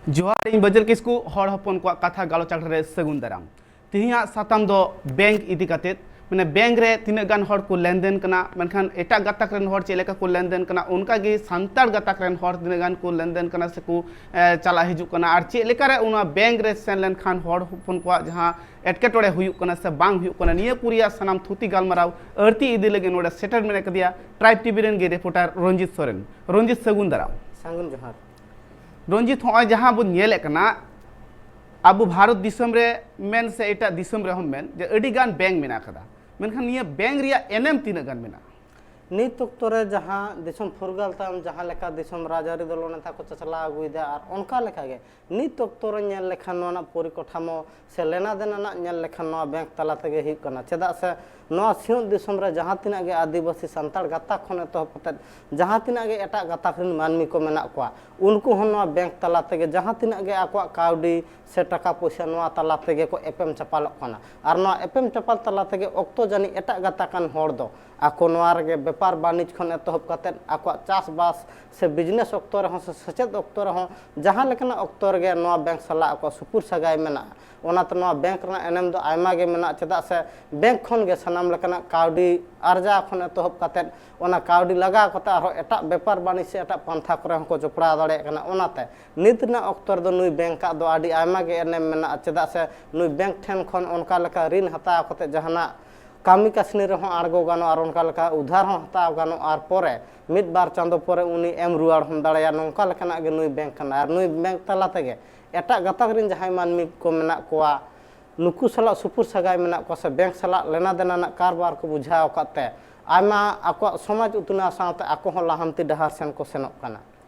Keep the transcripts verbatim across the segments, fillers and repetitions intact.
ᱡᱚᱦᱟᱨ, ᱤᱧ ᱵᱟᱹᱡᱟᱹᱞ ᱠᱤᱥᱠᱩ, ᱦᱚᱲ ᱦᱚᱯᱚᱱ ᱠᱚᱣᱟᱜ ᱠᱟᱛᱷᱟ ᱜᱟᱞᱚᱪ ᱟᱠᱷᱲᱟ ᱨᱮ ᱥᱟᱹᱜᱩᱱ ᱫᱟᱨᱟᱢ᱾ ᱛᱮᱦᱮᱧᱟᱜ ᱥᱟᱛᱟᱢ ᱫᱚ ᱵᱮᱝᱠ ᱤᱫᱤ ᱠᱟᱛᱮᱫ, ᱢᱟᱱᱮ ᱵᱮᱝᱠ ᱨᱮ ᱛᱤᱱᱟᱹᱜ ᱜᱟᱱ ᱦᱚᱲ ᱠᱚ ᱞᱮᱱᱫᱮᱱ ᱠᱟᱱᱟ, ᱢᱮᱱᱠᱷᱟᱱ ᱮᱴᱟᱜ ᱜᱟᱛᱟᱠ ᱨᱮᱱ ᱦᱚᱲ ᱪᱮᱫ ᱞᱮᱠᱟ ᱠᱚ ᱞᱮᱱᱫᱮᱱ ᱠᱟᱱᱟ, ᱚᱱᱠᱟ ᱜᱮ ᱥᱟᱱᱛᱟᱲ ᱜᱟᱛᱟᱠ ᱨᱮᱱ ᱦᱚᱲ ᱛᱤᱱᱟᱹᱜ ᱜᱟᱱ ᱠᱚ ᱞᱮᱱᱫᱮᱱ ᱠᱟᱱᱟ ᱥᱮᱠᱚ, ᱮ, ᱪᱟᱞᱟᱜ ᱦᱤᱡᱩᱜ ᱠᱟᱱᱟ, ᱟᱨ ᱪᱮᱫ ᱞᱮᱠᱟ ᱨᱮ ᱚᱱᱟ ᱵᱮᱝᱠ ᱨᱮ ᱥᱮᱱ ᱞᱮᱱᱠᱷᱟᱱ ᱦᱚᱲ ᱦᱚᱯᱚᱱ ᱠᱚᱣᱟᱜ ᱡᱟᱦᱟᱸ ᱮᱴᱠᱮᱴᱚᱬᱮ ᱦᱩᱭᱩᱜ ᱠᱟᱱᱟ ᱥᱮ ᱵᱟᱝ ᱦᱩᱭᱩᱜ ᱠᱟᱱᱟ, ᱱᱤᱭᱟᱹ ᱠᱚ ᱨᱮᱭᱟᱜ ᱥᱟᱱᱟᱢ ᱛᱷᱩᱛᱤ ᱜᱟᱞᱢᱟᱨᱟᱣ ᱟᱹᱲᱛᱤ ᱤᱫᱤ ᱞᱟᱹᱜᱤᱫ ᱱᱚᱰᱮ ᱥᱮᱴᱮᱨ ᱢᱮᱱᱟᱜ ᱠᱟᱫᱮᱭᱟ ᱴᱨᱟᱭᱤᱵᱽ ᱴᱤᱵᱷᱤ ᱨᱮᱱ ᱜᱮ ᱨᱤᱯᱳᱨᱴᱟᱨ ᱨᱚᱧᱡᱤᱛ ᱥᱚᱨᱮᱱ᱾ ᱨᱚᱧᱡᱤᱛ, ᱥᱟᱹᱜᱩᱱ ᱫᱟᱨᱟᱢ᱾ ᱥᱟᱹᱜᱩᱱ ᱡᱚᱦᱟᱨ᱾ ᱨᱚᱧᱡᱤᱛ, ᱱᱚᱜᱼᱚᱭ ᱡᱟᱦᱟᱸ ᱵᱚᱱ ᱧᱮᱞᱮᱫ ᱠᱟᱱᱟ, ᱟᱵᱚ ᱵᱷᱟᱨᱚᱛ ᱫᱤᱥᱚᱢ ᱨᱮ ᱢᱮᱱ ᱥᱮ ᱮᱴᱟᱜ ᱫᱤᱥᱚᱢ ᱨᱮᱦᱚᱸ ᱢᱮᱱ, ᱡᱮ ᱟᱹᱰᱤ ᱜᱟᱱ ᱵᱮᱝᱠ ᱢᱮᱱᱟᱜ ᱠᱟᱫᱟ, ᱢᱮᱱᱠᱷᱟᱱ ᱱᱤᱭᱟᱹ ᱵᱮᱝᱠ ᱨᱮᱭᱟᱜ ᱮᱱᱮᱢ ᱛᱤᱱᱟᱹᱜ ᱜᱟᱱ ᱢᱮᱱᱟᱜᱼᱟ? ᱱᱤᱛ ᱚᱠᱛᱚ ᱨᱮ ᱡᱟᱦᱟᱸ ᱫᱤᱥᱚᱢ ᱯᱷᱩᱨᱜᱟᱹᱞ ᱛᱟᱭᱚᱢ ᱡᱟᱦᱟᱸ ᱞᱮᱠᱟ ᱫᱤᱥᱚᱢ ᱨᱟᱡᱽᱟᱹᱨᱤ ᱫᱚᱞ ᱱᱮᱛᱟ ᱠᱚ ᱪᱟᱪᱞᱟᱣ ᱟᱹᱜᱩᱭᱮᱫᱟ, ᱟᱨ ᱚᱱᱠᱟ ᱞᱮᱠᱟᱜᱮ ᱱᱤᱛ ᱚᱠᱛᱚ ᱨᱮ ᱧᱮᱞ ᱞᱮᱠᱷᱟᱱ ᱱᱚᱣᱟ ᱨᱮᱱᱟᱜ ᱯᱚᱨᱤᱠᱟᱴᱷᱟᱢᱳ ᱥᱮ ᱞᱮᱱᱟ ᱫᱮᱱᱟ ᱨᱮᱱᱟᱜ ᱧᱮᱞ ᱞᱮᱠᱷᱟᱱ ᱱᱚᱣᱟ ᱵᱮᱝᱠ ᱛᱟᱞᱟ ᱛᱮᱜᱮ ᱦᱩᱭᱩᱜ ᱠᱟᱱᱟ᱾ ᱪᱮᱫᱟᱜ ᱥᱮ ᱱᱚᱣᱟ ᱥᱤᱧᱚᱛ ᱫᱤᱥᱚᱢ ᱨᱮ ᱡᱟᱦᱟᱸ ᱛᱤᱱᱟᱹᱜ ᱜᱮ ᱟᱹᱫᱤᱵᱟᱹᱥᱤ ᱥᱟᱱᱛᱟᱲ ᱜᱟᱛᱟᱠ ᱠᱷᱚᱱ ᱮᱛᱚᱦᱚᱵ ᱠᱟᱛᱮᱫ ᱡᱟᱦᱟᱸ ᱛᱤᱱᱟᱹᱜ ᱜᱮ ᱮᱴᱟᱜ ᱜᱟᱛᱟᱠ ᱨᱮᱱ ᱢᱟᱹᱱᱢᱤ ᱠᱚ ᱢᱮᱱᱟᱜ ᱠᱚᱣᱟ, ᱩᱱᱠᱩ ᱦᱚᱸ ᱱᱚᱣᱟ ᱵᱮᱝᱠ ᱛᱟᱞᱟ ᱛᱮᱜᱮ ᱡᱟᱦᱟᱸ ᱛᱤᱱᱟᱹᱜ ᱜᱮ ᱟᱠᱚᱣᱟᱜ ᱠᱟᱹᱣᱰᱤ ᱥᱮ ᱴᱟᱠᱟ ᱯᱚᱭᱥᱟ ᱱᱚᱣᱟ ᱛᱟᱞᱟ ᱛᱮᱜᱮ ᱠᱚ ᱮᱯᱮᱢ ᱪᱟᱯᱟᱞᱚᱜ ᱠᱟᱱᱟ᱾ ᱟᱨ ᱱᱚᱣᱟ ᱮᱯᱮᱢ ᱪᱟᱯᱟᱞ ᱛᱟᱞᱟ ᱛᱮᱜᱮ ᱚᱠᱛᱚ ᱡᱟᱹᱱᱤᱡ ᱮᱴᱟᱜ ᱜᱟᱛᱟᱠ ᱟᱱ ᱦᱚᱲ ᱫᱚ ᱟᱠᱚ ᱱᱚᱣᱟ ᱨᱮᱜᱮ ᱵᱮᱯᱟᱨ ᱵᱟᱹᱱᱤᱡᱽ ᱠᱷᱚᱱ ᱮᱛᱚᱦᱚᱵ ᱠᱟᱛᱮᱫ ᱟᱠᱚᱣᱟᱜ ᱪᱟᱥᱵᱟᱥ ᱥᱮ ᱵᱤᱡᱽᱱᱮᱥ ᱚᱠᱛᱚ ᱨᱮᱦᱚᱸ ᱥᱮ ᱥᱮᱪᱮᱫ ᱚᱠᱛᱚ ᱨᱮᱦᱚᱸ ᱡᱟᱦᱟᱸ ᱞᱮᱠᱟᱱᱟᱜ ᱚᱠᱛᱚ ᱨᱮᱜᱮ ᱱᱚᱣᱟ ᱵᱮᱝᱠ ᱥᱟᱞᱟᱜ ᱟᱠᱚᱣᱟᱜ ᱥᱩᱯᱩᱨ ᱥᱟᱹᱜᱟᱭ ᱢᱮᱱᱟᱜᱼᱟ᱾ ᱚᱱᱟᱛᱮ ᱱᱚᱣᱟ ᱵᱮᱝᱠ ᱨᱮᱱᱟᱜ ᱮᱱᱮᱢ ᱫᱚ ᱟᱭᱢᱟ ᱜᱮ ᱢᱮᱱᱟᱜᱼᱟ, ᱪᱮᱫᱟᱜ ᱥᱮ ᱵᱮᱝᱠ ᱠᱷᱚᱱ ᱜᱮ ᱥᱟᱱᱟᱢ ᱞᱮᱠᱟᱱᱟᱜ ᱠᱟᱹᱣᱰᱤ ᱟᱨᱡᱟᱣ ᱠᱷᱚᱱ ᱮᱛᱚᱦᱚᱵ ᱠᱟᱛᱮᱫ ᱚᱱᱟ ᱠᱟᱹᱣᱰᱤ ᱞᱟᱜᱟᱣ ᱠᱟᱛᱮ ᱟᱨᱦᱚᱸ ᱮᱴᱟᱜ ᱵᱮᱯᱟᱨ ᱵᱟᱹᱱᱤᱡᱽ ᱥᱮ ᱮᱴᱟᱜ ᱯᱟᱱᱛᱷᱟ ᱠᱚᱨᱮ ᱦᱚᱸᱠᱚ ᱡᱚᱯᱲᱟᱣ ᱫᱟᱲᱮᱭᱟᱜ ᱠᱟᱱᱟ᱾ ᱚᱱᱟᱛᱮ ᱱᱤᱛ ᱨᱮᱱᱟᱜ ᱚᱠᱛᱚ ᱨᱮᱫᱚ ᱱᱩᱭ ᱵᱮᱝᱠ ᱟᱜ ᱫᱚ ᱟᱹᱰᱤ ᱟᱭᱢᱟ ᱜᱮ ᱮᱱᱮᱢ ᱢᱮᱱᱟᱜᱼᱟ, ᱪᱮᱫᱟᱜ ᱥᱮ ᱱᱩᱭ ᱵᱮᱝᱠ ᱴᱷᱮᱱ ᱠᱷᱚᱱ ᱚᱱᱠᱟ ᱞᱮᱠᱟ ᱨᱤᱱ ᱦᱟᱛᱟᱣ ᱠᱟᱛᱮ ᱡᱟᱦᱟᱱᱟᱜ ᱠᱟᱹᱢᱤ ᱠᱟᱹᱥᱱᱤ ᱨᱮᱦᱚᱸ ᱟᱬᱜᱚ ᱜᱟᱱᱚᱜᱼᱟ ᱟᱨ ᱚᱱᱠᱟ ᱞᱮᱠᱟ ᱩᱫᱷᱟᱨ ᱦᱚᱸ ᱦᱟᱛᱟᱣ ᱜᱟᱱᱚᱜᱼᱟ᱾ ᱟᱨ ᱯᱚᱨᱮ ᱢᱤᱫ ᱵᱟᱨ ᱪᱟᱸᱫᱚ ᱯᱚᱨᱮ ᱩᱱᱤ ᱮᱢ ᱨᱩᱣᱟᱹᱲ ᱦᱚᱸ ᱫᱟᱲᱮᱭᱟᱜᱼᱟ᱾ ᱱᱚᱝᱠᱟ ᱞᱮᱠᱟᱱᱟᱜ ᱜᱮ ᱱᱩᱭ ᱵᱮᱝᱠ ᱠᱟᱱᱟ᱾ ᱟᱨ ᱱᱩᱭ ᱵᱮᱝᱠ ᱛᱟᱞᱟ ᱛᱮᱜᱮ ᱮᱴᱟᱜ ᱜᱟᱛᱟᱠ ᱨᱮᱱ ᱡᱟᱦᱟᱸᱭ ᱢᱟᱹᱱᱢᱤ ᱠᱚ ᱢᱮᱱᱟᱜ ᱠᱚᱣᱟ, ᱱᱩᱠᱩ ᱥᱟᱞᱟᱜ ᱥᱩᱯᱩᱨ ᱥᱟᱹᱜᱟᱭ ᱢᱮᱱᱟᱜ ᱠᱚᱣᱟ ᱥᱮ ᱵᱮᱝᱠ ᱥᱟᱞᱟᱜ ᱞᱮᱱᱟ ᱫᱮᱱᱟ ᱨᱮᱱᱟᱜ ᱠᱟᱨᱵᱟᱨ ᱠᱚ ᱵᱩᱡᱷᱟᱹᱣ ᱟᱠᱟᱫ ᱛᱮ ᱟᱭᱢᱟ ᱟᱠᱚᱣᱟᱜ ᱥᱚᱢᱟᱡᱽ ᱩᱛᱱᱟᱹᱣ ᱥᱟᱶᱛᱮ ᱟᱠᱚ ᱦᱚᱸ ᱞᱟᱦᱟᱱᱛᱤ ᱰᱟᱦᱟᱨ ᱥᱮᱱ ᱠᱚ ᱥᱮᱱᱚᱜ ᱠᱟᱱᱟ᱾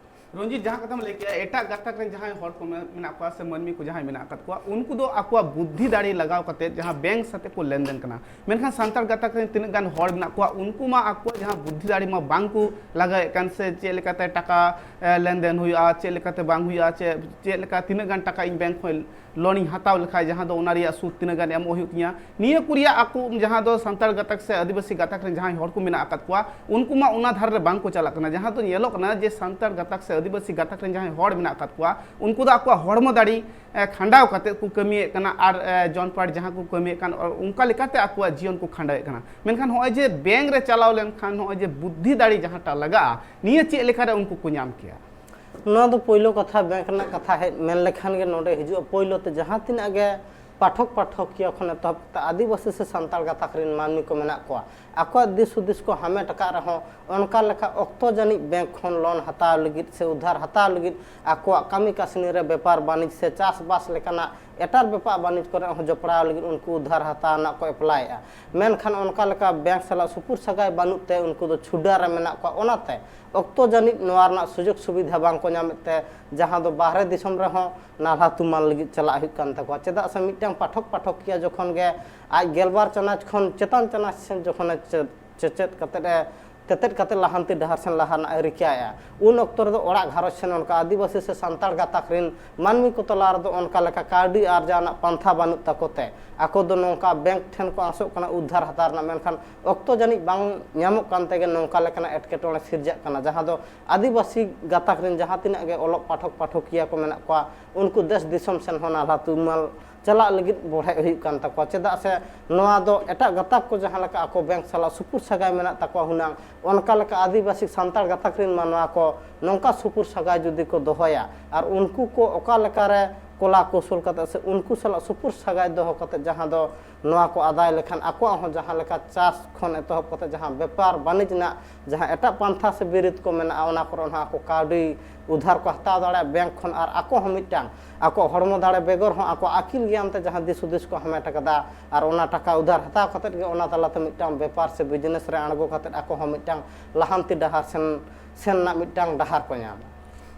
ᱨᱚᱧᱡᱤᱛ, ᱡᱟᱦᱟᱸ ᱠᱟᱛᱷᱟᱢ ᱞᱟᱹᱭ ᱠᱮᱜᱼᱟ, ᱮᱴᱟᱜ ᱜᱟᱛᱟᱠ ᱨᱮᱱ ᱡᱟᱦᱟᱸᱭ ᱦᱚᱲ ᱠᱚ ᱢᱮ-, ᱢᱮᱱᱟᱜ ᱠᱚᱣᱟ ᱥᱮ ᱢᱟᱹᱱᱢᱤ ᱠᱚ ᱡᱟᱦᱟᱸᱭ ᱢᱮᱱᱟᱜ ᱟᱠᱟᱫ ᱠᱚᱣᱟ, ᱩᱱᱠᱩ ᱫᱚ ᱟᱠᱚᱣᱟᱜ ᱵᱩᱫᱽᱫᱷᱤ ᱫᱟᱲᱮ ᱞᱟᱜᱟᱣ ᱠᱟᱛᱮ ᱡᱟᱦᱟᱸ ᱵᱮᱝᱠ ᱥᱟᱛᱮ ᱠᱚ ᱞᱮᱱᱫᱮᱱ ᱠᱟᱱᱟ, ᱢᱮᱱᱠᱷᱟᱱ ᱥᱟᱱᱛᱟᱲ ᱜᱟᱛᱟᱠ ᱨᱮᱱ ᱛᱤᱱᱟᱹᱜ ᱜᱟᱱ ᱦᱚᱲ ᱢᱮᱱᱟᱜ ᱠᱚᱣᱟ, ᱩᱱᱠᱩ ᱢᱟ ᱟᱠᱚᱣᱟᱜ ᱡᱟᱦᱟᱸ ᱵᱩᱫᱽᱫᱷᱤ ᱫᱟᱲᱮ ᱢᱟ ᱵᱟᱝ ᱠᱚ ᱞᱟᱜᱟᱣᱮᱫ ᱠᱟᱱ, ᱥᱮ ᱪᱮᱫ ᱞᱮᱠᱟᱛᱮ ᱴᱟᱠᱟ, ᱮ, ᱞᱮᱱᱫᱮᱱ ᱦᱩᱭᱩᱜᱼᱟ, ᱪᱮᱫ ᱞᱮᱠᱟᱛᱮ ᱵᱟᱝ ᱦᱩᱭᱩᱜᱼᱟ, ᱪᱮ-, ᱪᱮᱫ ᱞᱮᱠᱟ ᱛᱤᱱᱟᱹᱜ ᱜᱟᱱ ᱴᱟᱠᱟ ᱤᱧ ᱵᱮᱝᱠ ᱠᱷᱚᱱ ᱞᱳᱱ ᱤᱧ ᱦᱟᱛᱟᱣ ᱞᱮᱠᱷᱟᱡ, ᱡᱟᱦᱟᱸ ᱫᱚ ᱚᱱᱟ ᱨᱮᱭᱟᱜ ᱥᱩᱫ ᱛᱤᱱᱟᱹᱜ ᱜᱟᱱ ᱮᱢᱚᱜ ᱦᱩᱭᱩᱜ ᱛᱤᱧᱟ, ᱱᱤᱭᱟᱹ ᱠᱚ ᱨᱮᱭᱟᱜ ᱟᱠᱚ ᱡᱟᱦᱟᱸ ᱫᱚ ᱥᱟᱱᱛᱟᱲ ᱜᱟᱛᱟᱠ ᱥᱮ ᱟᱹᱫᱤᱵᱟᱹᱥᱤ ᱜᱟᱛᱟᱠ ᱨᱮᱱ ᱡᱟᱦᱟᱸᱭ ᱦᱚᱲ ᱠᱚ ᱢᱮᱱᱟᱜ ᱟᱠᱟᱫ ᱠᱚᱣᱟ, ᱩᱱᱠᱩ ᱢᱟ ᱚᱱᱟ ᱫᱷᱟᱨᱮ ᱨᱮ ᱵᱟᱝ ᱠᱚ ᱪᱟᱞᱟᱜ ᱠᱟᱱᱟ᱾ ᱡᱟᱦᱟᱸ ᱫᱚ ᱧᱮᱞᱚᱜ ᱠᱟᱱᱟ ᱡᱮ ᱥᱟᱱᱛᱟᱲ ᱜᱟᱛᱟᱠ ᱥᱮ ᱟᱹᱫᱤᱵᱟᱹᱥᱤ ᱜᱟᱛᱟᱠ ᱨᱮᱱ ᱡᱟᱦᱟᱸᱭ ᱦᱚᱲ ᱢᱮᱱᱟᱜ ᱟᱠᱟᱫ ᱠᱚᱣᱟ, ᱩᱱᱠᱩ ᱫᱚ ᱟᱠᱚᱣᱟᱜ ᱦᱚᱲᱢᱚ ᱫᱟᱲᱮ ᱮ, ᱠᱷᱟᱸᱰᱟᱣ ᱠᱟᱛᱮ ᱠᱚ ᱠᱟᱹᱢᱤᱭᱮᱫ ᱠᱟᱱᱟ ᱟᱨ, ᱮ, ᱡᱚᱱᱯᱟᱴ ᱡᱟᱦᱟᱸ ᱠᱚ ᱠᱟᱹᱢᱤᱭᱮᱫ ᱠᱟᱱ, ᱚ-, ᱚᱱᱠᱟ ᱞᱮᱠᱟᱛᱮ ᱟᱠᱚᱣᱟᱜ ᱡᱤᱭᱚᱱ ᱠᱚ ᱠᱷᱟᱸᱰᱟᱣᱮᱫ ᱠᱟᱱᱟ᱾ ᱢᱮᱱᱠᱷᱟᱱ ᱱᱚᱜᱼᱚᱭ ᱡᱮ ᱵᱮᱝᱠ ᱨᱮ ᱪᱟᱞᱟᱣ ᱞᱮᱱᱠᱷᱟᱱ ᱱᱚᱜᱼᱚᱭ ᱡᱮ ᱵᱩᱫᱽᱫᱷᱤ ᱫᱟᱲᱮ ᱡᱟᱦᱟᱸᱴᱟᱜ ᱞᱟᱜᱟᱜᱼᱟ, ᱱᱤᱭᱟᱹ ᱪᱮᱫ ᱞᱮᱠᱟᱨᱮ ᱩᱱᱠᱩ ᱠᱚ ᱧᱟᱢ ᱠᱮᱭᱟ? ᱱᱚᱣᱟ ᱫᱚ ᱯᱳᱭᱞᱳ ᱠᱟᱛᱷᱟ, ᱵᱮᱝᱠ ᱨᱮᱱᱟᱜ ᱠᱟᱛᱷᱟ ᱦᱮᱡ ᱢᱮᱱ ᱞᱮᱠᱷᱟᱱ ᱜᱮ ᱱᱚᱰᱮ ᱦᱤᱡᱩᱜᱼᱟ᱾ ᱯᱳᱭᱞᱳ ᱛᱮ ᱡᱟᱦᱟᱸ ᱛᱤᱱᱟᱹᱜ ᱜᱮ ᱯᱟᱴᱷᱚᱠ ᱯᱟᱴᱷᱚᱠᱤᱭᱟᱹ ᱠᱷᱚᱱ ᱮᱛᱚᱦᱚᱵ ᱠᱟᱛᱮ ᱟᱹᱫᱤᱵᱟᱹᱥᱤ ᱥᱮ ᱥᱟᱱᱛᱟᱲ ᱜᱟᱛᱟᱠ ᱨᱮᱱ ᱢᱟᱹᱱᱢᱤ ᱠᱚ ᱢᱮᱱᱟᱜ ᱠᱚᱣᱟ, ᱟᱠᱚᱣᱟᱜ ᱫᱤᱥ ᱦᱩᱫᱤᱥ ᱠᱚ ᱦᱟᱢᱮᱴ ᱟᱠᱟᱫ ᱨᱮᱦᱚᱸ, ᱚᱱᱠᱟ ᱞᱮᱠᱟ ᱚᱠᱛᱚ ᱡᱟᱹᱱᱤᱡ ᱵᱮᱝᱠ ᱠᱷᱚᱱ ᱞᱳᱱ ᱦᱟᱛᱟᱣ ᱞᱟᱹᱜᱤᱫ ᱥᱮ ᱩᱫᱷᱟᱨ ᱦᱟᱛᱟᱣ ᱞᱟᱹᱜᱤᱫ ᱟᱠᱚᱣᱟᱜ ᱠᱟᱹᱢᱤ ᱠᱟᱹᱥᱱᱤ ᱨᱮ, ᱵᱮᱯᱟᱨ ᱵᱟᱹᱱᱤᱡᱽ ᱥᱮ ᱪᱟᱥᱵᱟᱥ ᱞᱮᱠᱟᱱᱟᱜ ᱮᱴᱟᱜ ᱵᱮᱯᱟᱨ ᱵᱟᱹᱱᱤᱡᱽ ᱠᱚᱨᱮ ᱦᱚᱸ ᱡᱚᱯᱲᱟᱣ ᱞᱟᱹᱜᱤᱫ ᱩᱱᱠᱩ ᱩᱫᱷᱟᱨ ᱦᱟᱛᱟᱣ ᱨᱮᱱᱟᱜ ᱠᱚ ᱮᱯᱞᱟᱭᱮᱫᱼᱟ᱾ ᱢᱮᱱᱠᱷᱟᱱ ᱚᱱᱠᱟ ᱞᱮᱠᱟ ᱵᱮᱝᱠ ᱥᱟᱞᱟᱜ ᱥᱩᱯᱩᱨ ᱥᱟᱹᱜᱟᱭ ᱵᱟᱹᱱᱩᱜ ᱛᱮ ᱩᱱᱠᱩ ᱫᱚ ᱪᱷᱩᱰᱟᱹ ᱨᱮ ᱢᱮᱱᱟᱜ ᱠᱚᱣᱟ᱾ ᱚᱱᱟᱛᱮ ᱚᱠᱛᱚ ᱡᱟᱹᱱᱤᱡ ᱱᱚᱣᱟ ᱨᱮᱱᱟᱜ ᱥᱩᱡᱳᱜᱽ ᱥᱩᱵᱤᱫᱷᱟ ᱵᱟᱝ ᱠᱚ ᱧᱟᱢᱮᱫ ᱛᱮ, ᱡᱟᱦᱟᱸ ᱫᱚ ᱵᱟᱦᱨᱮ ᱫᱤᱥᱚᱢ ᱨᱮᱦᱚᱸ ᱱᱟᱞᱦᱟ ᱛᱩᱢᱟᱹᱞ ᱞᱟᱹᱜᱤᱫ ᱪᱟᱞᱟᱜ ᱦᱩᱭᱩᱜ ᱠᱟᱱ ᱛᱟᱠᱚᱣᱟ᱾ ᱪᱮᱫᱟᱜ ᱥᱮ ᱢᱤᱫᱴᱟᱝ ᱯᱟᱴᱷᱚᱠ ᱯᱟᱴᱷᱚᱠᱤᱭᱟᱹ ᱡᱚᱠᱷᱚᱱ ᱜᱮ ᱟᱡ ᱜᱮᱞᱵᱟᱨ ᱪᱟᱱᱟᱪ ᱠᱷᱚᱱ ᱪᱮᱛᱟᱱ ᱪᱟᱱᱟᱪ ᱥᱮᱱ ᱡᱚᱠᱷᱚᱱᱮ ᱪᱮ-, ᱪᱮᱪᱮᱫ ᱠᱟᱛᱮᱫ ᱮ ᱛᱮᱛᱮᱫ ᱠᱟᱛᱮ ᱞᱟᱦᱟᱱᱛᱤ ᱰᱟᱦᱟᱨ ᱥᱮᱱ ᱞᱟᱦᱟ ᱨᱮᱱᱟᱜ ᱮ ᱨᱤᱠᱟᱹᱭᱮᱫᱼᱟ, ᱩᱱ ᱚᱠᱛᱚ ᱨᱮᱫᱚ ᱚᱲᱟᱜ ᱜᱷᱟᱨᱚᱸᱡᱽ ᱥᱮᱱ ᱚᱱᱠᱟ ᱟᱹᱫᱤᱵᱟᱹᱥᱤ ᱥᱮ ᱥᱟᱱᱛᱟᱲ ᱜᱟᱛᱟᱠ ᱨᱮᱱ ᱢᱟᱹᱱᱢᱤ ᱠᱚ ᱛᱟᱞᱟ ᱨᱮᱫᱚ ᱚᱱᱠᱟ ᱞᱮᱠᱟ ᱠᱟᱹᱣᱰᱤ ᱟᱨᱡᱟᱣ ᱨᱮᱱᱟᱜ ᱯᱟᱱᱛᱷᱟ ᱵᱟᱹᱱᱩᱜ ᱛᱟᱠᱚ ᱛᱮ, ᱟᱠᱚ ᱫᱚ ᱱᱚᱝᱠᱟ ᱵᱮᱝᱠ ᱴᱷᱮᱱ ᱠᱚ ᱟᱸᱥᱚᱜ ᱠᱟᱱᱟ ᱩᱫᱽᱫᱷᱟᱨ ᱦᱟᱛᱟᱣ ᱨᱮᱱᱟᱜ, ᱢᱮᱱᱠᱷᱟᱱ ᱚᱠᱛᱚ ᱡᱟᱹᱱᱤᱡ ᱵᱟᱝ ᱧᱟᱢᱚᱜ ᱠᱟᱱ ᱛᱮᱜᱮ ᱱᱚᱝᱠᱟ ᱞᱮᱠᱟᱱᱟᱜ ᱮᱴᱠᱮᱴᱚᱬᱮ ᱥᱤᱨᱡᱟᱹᱜ ᱠᱟᱱᱟ, ᱡᱟᱦᱟᱸ ᱫᱚ ᱟᱹᱫᱤᱵᱟᱹᱥᱤ ᱜᱟᱛᱟᱠ ᱨᱮᱱ ᱡᱟᱦᱟᱸ ᱛᱤᱱᱟᱹᱜ ᱜᱮ ᱚᱞᱚᱜ ᱯᱟᱴᱷᱚᱠ ᱯᱟᱴᱷᱚᱠᱤᱭᱟᱹ ᱠᱚ ᱢᱮᱱᱟᱜ ᱠᱚᱣᱟ, ᱩᱱᱠᱩ ᱫᱮᱥ ᱫᱤᱥᱚᱢ ᱥᱮᱱ ᱦᱚᱸ ᱱᱟᱞᱦᱟ ᱛᱩᱢᱟᱹᱞ ᱪᱟᱞᱟᱜ ᱞᱟᱹᱜᱤᱫ ᱵᱚᱲᱦᱮ ᱦᱩᱭᱩᱜ ᱠᱟᱱ ᱛᱟᱠᱚᱣᱟ᱾ ᱪᱮᱫᱟᱜ ᱥᱮ ᱱᱚᱣᱟ ᱫᱚ ᱮᱴᱟᱜ ᱜᱟᱛᱟᱠ ᱠᱚ ᱡᱟᱦᱟᱸ ᱞᱮᱠᱟ ᱟᱠᱚ ᱵᱮᱝᱠ ᱥᱟᱞᱟᱜ ᱥᱩᱯᱩᱨ ᱥᱟᱹᱜᱟᱭ ᱢᱮᱱᱟᱜ ᱛᱟᱠᱚᱣᱟ ᱦᱩᱱᱟᱹᱝ, ᱚᱱᱠᱟ ᱞᱮᱠᱟ ᱟᱹᱫᱤᱵᱟᱹᱥᱤ ᱥᱟᱱᱛᱟᱲ ᱜᱟᱛᱟᱠ ᱨᱮᱱ ᱢᱟ ᱱᱚᱣᱟ ᱠᱚ ᱱᱚᱝᱠᱟ ᱥᱩᱯᱩᱨ ᱥᱟᱹᱜᱟᱭ ᱡᱩᱫᱤ ᱠᱚ ᱫᱚᱦᱚᱭᱟ ᱟᱨ ᱩᱱᱠᱩ ᱠᱚ ᱚᱠᱟ ᱞᱮᱠᱟᱨᱮ ᱠᱚᱞᱟ ᱠᱚᱣᱥᱚᱞ ᱠᱟᱛᱮ ᱥᱮ ᱩᱱᱠᱩ ᱥᱟᱞᱟᱜ ᱥᱩᱯᱩᱨ ᱥᱟᱹᱜᱟᱭ ᱫᱚᱦᱚ ᱠᱟᱛᱮ ᱡᱟᱦᱟᱸ ᱫᱚ ᱱᱚᱣᱟ ᱠᱚ ᱟᱫᱟᱭ ᱞᱮᱠᱷᱟᱱ ᱟᱠᱚᱣᱟᱜ ᱦᱚᱸ ᱡᱟᱦᱟᱸ ᱞᱮᱠᱟ ᱪᱟᱥ ᱠᱷᱚᱱ ᱮᱛᱚᱦᱚᱵ ᱠᱟᱛᱮ ᱡᱟᱦᱟᱸ ᱵᱮᱯᱟᱨ ᱵᱟᱹᱱᱤᱡᱽ ᱨᱮᱱᱟᱜ ᱡᱟᱦᱟᱸ ᱮᱴᱟᱜ ᱯᱟᱱᱛᱷᱟ ᱥᱮ ᱵᱤᱨᱤᱫ ᱠᱚ ᱢᱮᱱᱟᱜᱼᱟ, ᱚᱱᱟ ᱠᱚᱨᱮ ᱦᱚᱸ ᱟᱠᱚ ᱠᱟᱹᱣᱰᱤ ᱩᱫᱷᱟᱨ ᱠᱚ ᱦᱟᱛᱟᱣ ᱫᱟᱲᱮᱭᱟᱜᱼᱟ ᱵᱮᱝᱠ ᱠᱷᱚᱱ, ᱟᱨ ᱟᱠᱚ ᱦᱚᱸ ᱢᱤᱫᱴᱟᱝ ᱟᱠᱚ ᱦᱚᱲᱢᱚ ᱫᱟᱲᱮ ᱵᱮᱜᱚᱨ ᱦᱚᱸ ᱟᱠᱚ ᱟᱹᱠᱤᱞ ᱜᱮᱭᱟᱱ ᱛᱮ ᱡᱟᱦᱟᱸ ᱫᱤᱥ ᱦᱩᱫᱤᱥ ᱠᱚ ᱦᱟᱢᱮᱴ ᱟᱠᱟᱫᱟ, ᱟᱨ ᱚᱱᱟ ᱴᱟᱠᱟ ᱩᱫᱷᱟᱨ ᱦᱟᱛᱟᱣ ᱠᱟᱛᱮᱫ ᱜᱮ ᱚᱱᱟ ᱛᱟᱞᱟᱛᱮ ᱢᱤᱫᱴᱟᱝ ᱵᱮᱯᱟᱨ ᱥᱮ ᱵᱤᱡᱽᱱᱮᱥ ᱨᱮ ᱟᱬᱜᱚ ᱠᱟᱛᱮᱫ ᱟᱠᱚ ᱦᱚᱸ ᱢᱤᱫᱴᱟᱝ ᱞᱟᱦᱟᱱᱛᱤ ᱰᱟᱦᱟᱨ ᱥᱮᱱ, ᱥᱮᱱ ᱨᱮᱱᱟᱜ ᱢᱤᱫᱴᱟᱝ ᱰᱟᱦᱟᱨ ᱠᱚ ᱧᱟᱢᱟ᱾